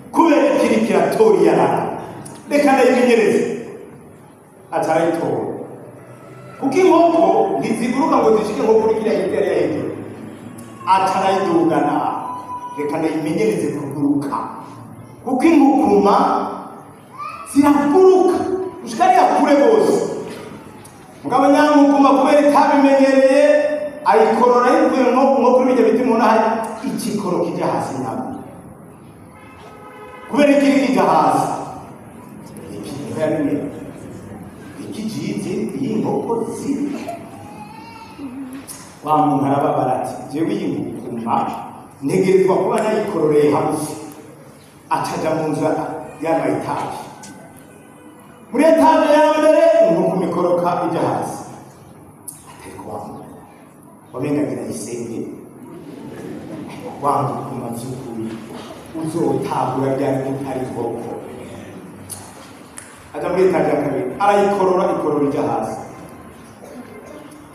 kubera ikiri kiratora iyarara, reka ndayimenyereze. Aca arayitora, kuko inkoko ntiziguruka ngo zishike nko kuri kiriya giti yari hejuru. Aca arayidugana, reka ndayimenyereze kuguruka, kuko inkukuma ziraguruka gushika hariya kure rwose. Mugabo nyankukuma kubera itabimenyereye, ayikorora yikuye nko kuri bijya biti mu ntara, ikikoro kijya hasi nyabwo. Kubera ikiri kijya hasi, iki yabimenye iki jizi iyi nkoko ziri. Wa muntu arababara ati: "Jewe iyi nkukuma ntegerezwa kuba nayikororeye hagufi." Acaja mu nzu y'ama étages, muri étage ya mbere inkukuma ikoroka ijya hasi. Atariko wa muntu wamengagira isenge, wa nkukuma vy'ukuri uzotahura ryari utari inkoko? Aja muri étage ya kabiri, arayikorora, ikorora ijya hasi.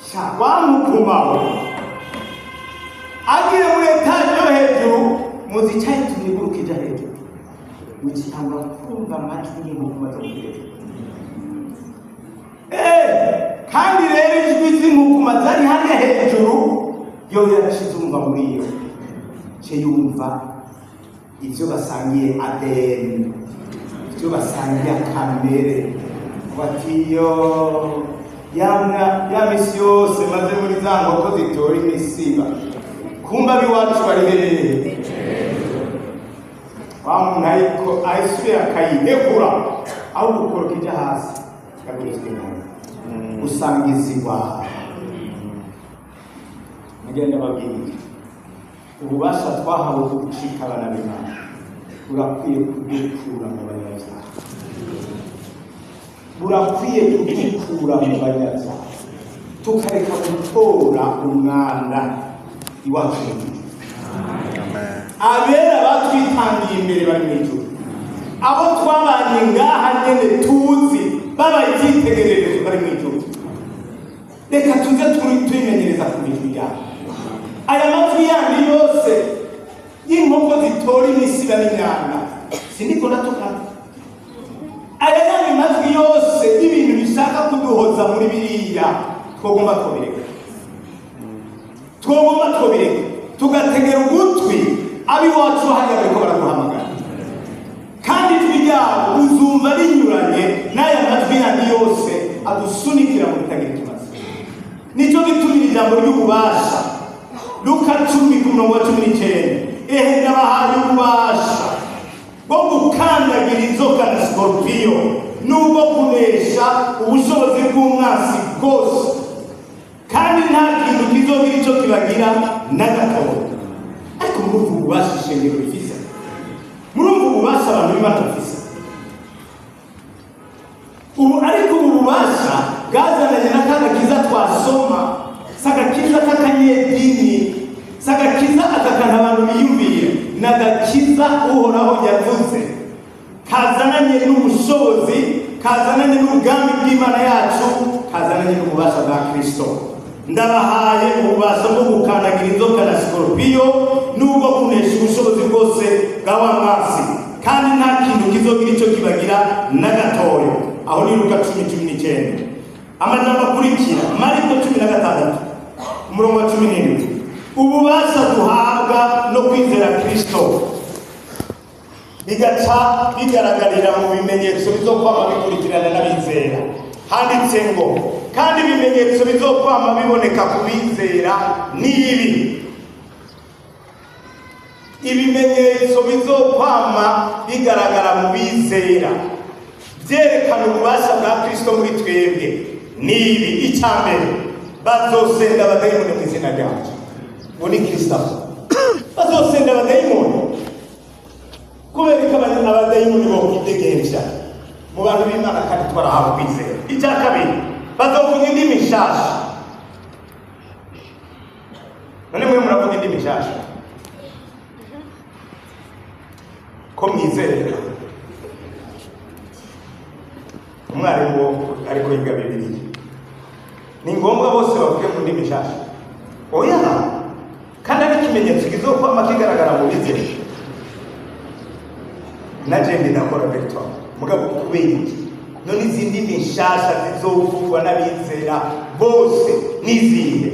Sha wa nkukuma we! Agiye muri étage yo hejuru, muzi icyayitumye iguruka ija hejuru? Mugitangura kumva amajwi y'inkukuma zo muri hejuru. Kandi rero ijwi z'inkukuma zari hariya hejuru yo yarashize umva muri iyo ce, yumva ivyo basangiye ADN, ivyo basangiye akamere, bati: "Yo yamwa ya misi yose maze muri za nkoko zitora imisiba, kumba abiwacu bari hehe?" Wa muntu ariko ayisubiye akayihekura, aho gukoroka ijya hasi yagurizwa inkoni usanga izigwa. Mugenda babwira, ububasha twahawe bwo gucika abana b'Imana burakwiye kudukura mu banyabyaha, burakwiye kudukura mu banyabyaha, tukareka gutora umwanda iwacu mu ijuru. Amen. Abera batwitangiye imbere bari mu ijuru, abo twabanye ngaha nyene tuzi babaye icyitegererezo bari mu ijuru. Reka tuze twimenyereza ku ijwi ryabo. Aya majwi yandi yose y'inkoko zitora imisiba n'imyanda, sindiko ndatukana, aya yandi majwi yose y'ibintu bishaka kuduhoza muri biriya, twogomba kubireka, twogomba twobireka, tugategera ugutwi ab'iwacu hariya bariko baraguhamagara. Kandi ijwi ryabo uzumva rinyuranye n'aya majwi yandi yose adusunikira mu bitagira ikibazo. Nicyo gituma iri jambo ry'ububasha, Luka 10 ku murongo wa 19: "Ehe, ndabahaye ububasha bwo gukandagira inzoka na sikorupiyo, n'ubwo kunesha ubushobozi bw'umwansi bwose, kandi nta kintu kizogira icyo kibagira na gatoya." Ariko murumva ububasha ishengero rifise? Murumva ububasha abantu b'Imana bafise ubu? Ariko ubu bubasha bwazananye na ka gakiza twasoma, si agakiza k'akanyedini, si agakiza aka kantu abantu biyumviye, ni agakiza Uhoraho yavuze kazananye n'ubushobozi, kazananye n'ubwami bw'Imana yacu, kazananye n'ububasha bwa Kristo. "Ndabahaye ububasha bwo gukandagira inzoka na sikorupiyo, n'ubwo kunesha ubushobozi bwose bwa wa mwansi, kandi nta kintu kizogira icyo kibagira na gatoya." Aho ni Luka 10:19. Amajambo akurikira, Mariko 16, umurongo wa 17. Ububasha duhabwa no kwizera Kristo bigaca bigaragarira mu bimenyetso bizokwama bikurikirana n'abizera. Handitse ngo: "Kandi ibimenyetso bizokwama biboneka ku bizera ni ibi." Ibimenyetso bizokwama bigaragara mu bizera byerekana ububasha bwa Kristo muri twebwe ni ibi: icya mbere, bazosenda abadayimoni mu izina ryacu. Uwo ni Kristo avuga, bazosenda abadayimoni. Kubera ko abadayimoni bo kwidegemvya mu bantu b'Imana kandi twarahawe kwizera. Icya kabiri, bazovuga indimi nshasha. None mwe muravuga indimi nshasha ko mwizera? Umwarimu wo ariko yiga Bibiliya, ni ngombwa bose bavuge mu ndimi nshasha? Oya. Kandi ari ikimenyetso kizokwama kigaragara mu bizera. Na jewe ndakora victoire, mugabo kubera iki none izi ndimi nshasha zizovugwa n'abizera bose n'izihe?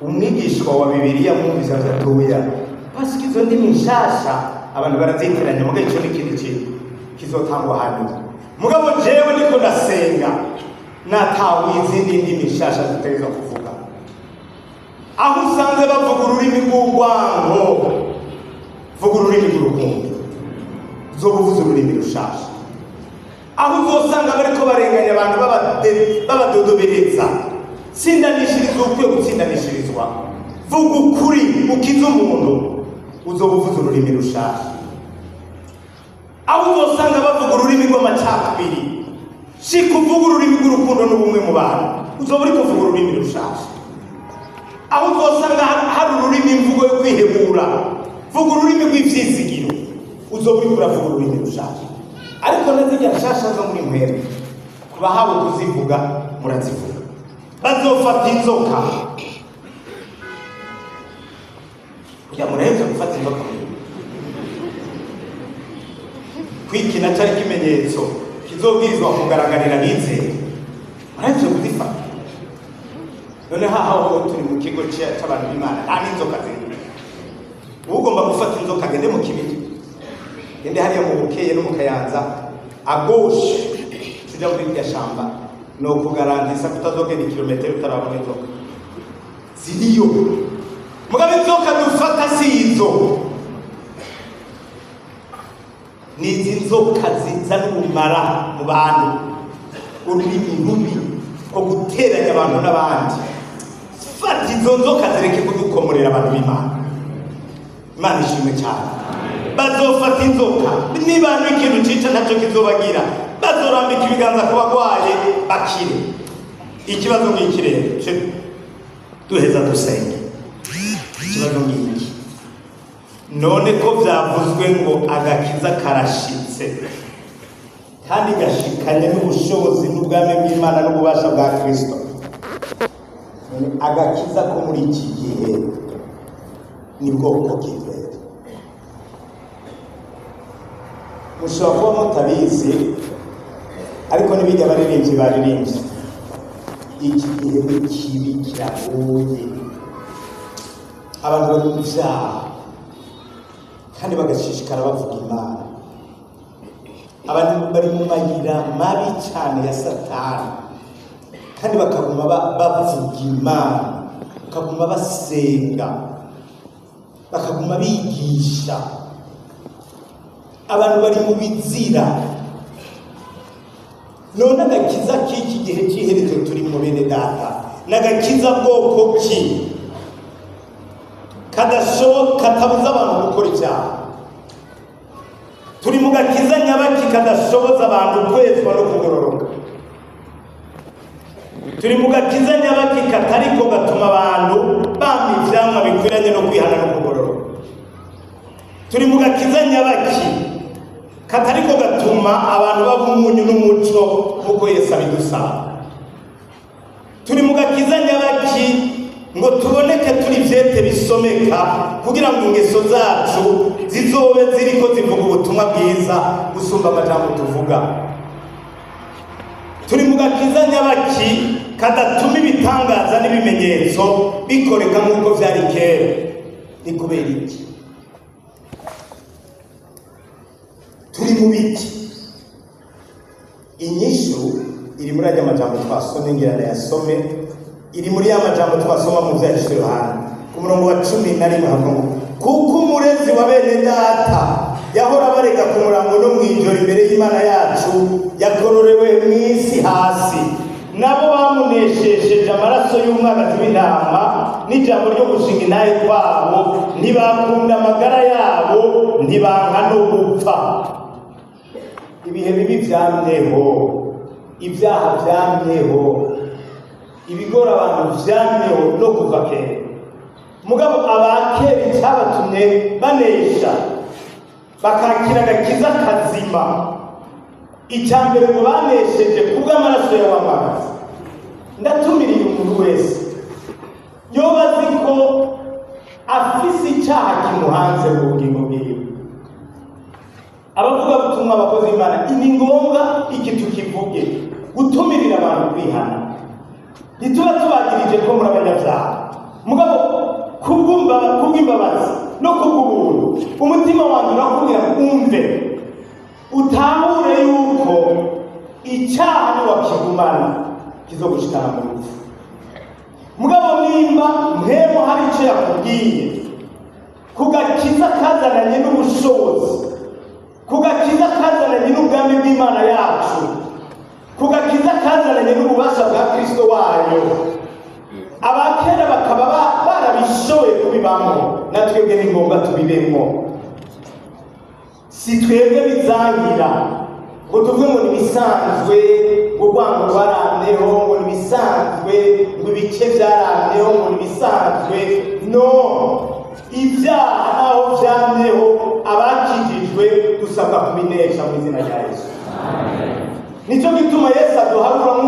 Umwigishwa wa Bibiliya mwumvise gatoya, pasika izo ndimi nshasha abantu barazitiranya, mugabo ico ni ikindi kintu kizotangwa hanyuma. Mugabo jewe niko ndasenga, natawe izindi ndimi nshasha zitegerezwa kuvuga. Aho usanze bavuga ururimi rw'urwango, vuga ururimi rw'urukundo, uzoba uvuze ururimi rushasha. Aho uzosanga bariko barenganya abantu. Babadodobereza. Tsindanishiriza ukwiye gutsindanishirizwa. Vuga ukuri ukize umuntu, uzoba uvuze ururimi rushasha. Aho uzosanga bavuga ururimi rw'amacakubiri, shika uvuga ururimi rw'urukundo n'ubumwe mu bantu, uzoba uri kuvuga ururimi rushasha. Aho uzosanga hari ururimi, imvugo yo kwihebura, vuga ururimi rw'ivyizigiro, uzoba uriko uravuga ururimi rushasha. Ariko na zirya nshasha zo muri mpwemu, ku bahawe kuzivuga murazivuga. Bazofata inzoka. Kugira murahevye gufata inzoka muri kwikina cari ikimenyetso kizobwirizwa kugaragarira abizeye. Murahevye kuzifata. None haho turi mu kigo c'abantu b'Imana, nta n'inzoka ziri. Ugomba gufata inzoka agende mu kibiri, gende hariya mu Bukeye no mu Kayanza, agoshe tuja muri irya shamba, no kugarantisa kutazogenda ikirometero utarabona inzoka ziriyo. Mugabe inzoka dufata si izo, ni izi nzoka zizana ubumara mu bantu, ururimi rubi ko guteranya abantu n'abandi. Fata izo nzoka zireke kudukomorera abantu b'Imana. Imana ishimwe cyane. Bazofata inzoka, niba ikintu cica ntacyo kizobagira, bazorambika ibiganza ku bagwaye bakire. Ikibazo ngiki rero, duheza dusenge. Ikibazo ngiki, none ko vyavuzwe ngo agakiza karashitse kandi gashikanye n'ubushobozi n'ubwami bw'Imana n'ububasha bwa Kristo, none agakiza ko muri iki gihe ni bwoko ki? Mushobora kuba mutabizi, ariko n'ibindi abaririmbyi baririmbye, iki gihe ni kibi, kiragoye. Abantu bari mu vyaha kandi bagashishikara bavuga Imana. Abantu bari mu mayira mabi cyane ya Satani kandi bakaguma bavuga Imana, bakaguma basenga, bakaguma bigisha. Abantu bari mu bizira. None agakiza k'iki gihe cy'iherezo turi mu bene data n'agakiza bwoko ki katabuza abantu gukora icyaha? Turi mu gakiza nyabaki kadashoboza abantu kwezwa no kugororoka. Turi mu gakiza nyabaki katariko gatuma abantu bama ivyamwa bikwiranye no kwihana no kugororoka. Turi mu gakiza nyabaki katariko gatuma abantu baba umunyu n'umuco nk'uko Yesu abidusaba. Turi mu gakiza nyabaki ngo tuboneke turi vyete bisomeka, kugira ngo ingeso zacu zizobe ziriko zivuga ubutumwa bwiza gusumba amajambo tuvuga. Turi mu gakiza nyabaki kadatuma ibitangaza n'ibimenyetso bikoreka nk'uko vyari kera. Ni kubera iki? Turi mu biki? Inyishu iri muri ajya amajambo twasomye, ngira ndayasome. Iri muri ya majambo twasoma mu Vyanditswe Yohana ku murongo wa 11, havuga ngo kuko umurezi wa bene data yahora barega ku murango no mw'ijoro imbere y'Imana yacu, yakororewe mw'isi hasi, nabo bamuneshesheje amaraso y'umwagazi w'intama n'ijambo ryo gushinga intahe kwabo, ntibakunda amagara yabo, ntibanka no gupfa. Ibihe bibi vyamyeho, ibyaha vyamyeho, ibigora abantu vyamyeho no kuva kera. Mugabo abakera icyabatumye banesha bakakira agakiza kazima, icya mbere ngo banesheje kubw'amaraso ya wamagazi. Ndatumiriye umuntu wese yoba azi ko afise icyaha kimuhanze mu bugingo bwiwe. Abavuga butumwa, abakozi b'Imana, ni ngombwa iki tukivuge, gutumirira abantu kwihana. Ntituba tubagirije ko muri abanyabyaha, mugabo kubw'imbabazi no kubw'ubuntu, umutima wanjye urakubwira umve, utahure yuko icyaha niwakigumana kizogushikana mu rupfu. Mugabo nimba mpemo hari icyo yakubwiye ku gakiza kazananye n'ubushobozi, ku gakiza kazananye n'ubwami bw'Imana yacu, ku gakiza kazananye n'ububasha bwa umukristo wayo, abakera bakaba barabishoboye kubibamo, na twebwe ni ngombwa tubibemo. Si twebwe bizangira ngo tuvuge ngo nibisanzwe, ngo urwango rwaramyeho, ngo nibisanzwe, ngo ibice byaramyeho, ngo nibisanzwe. No ibyaha naho byamyeho, abakijijwe dusabwa kubinesha mu izina rya Yesu. Nicyo gituma Yesu aduharura.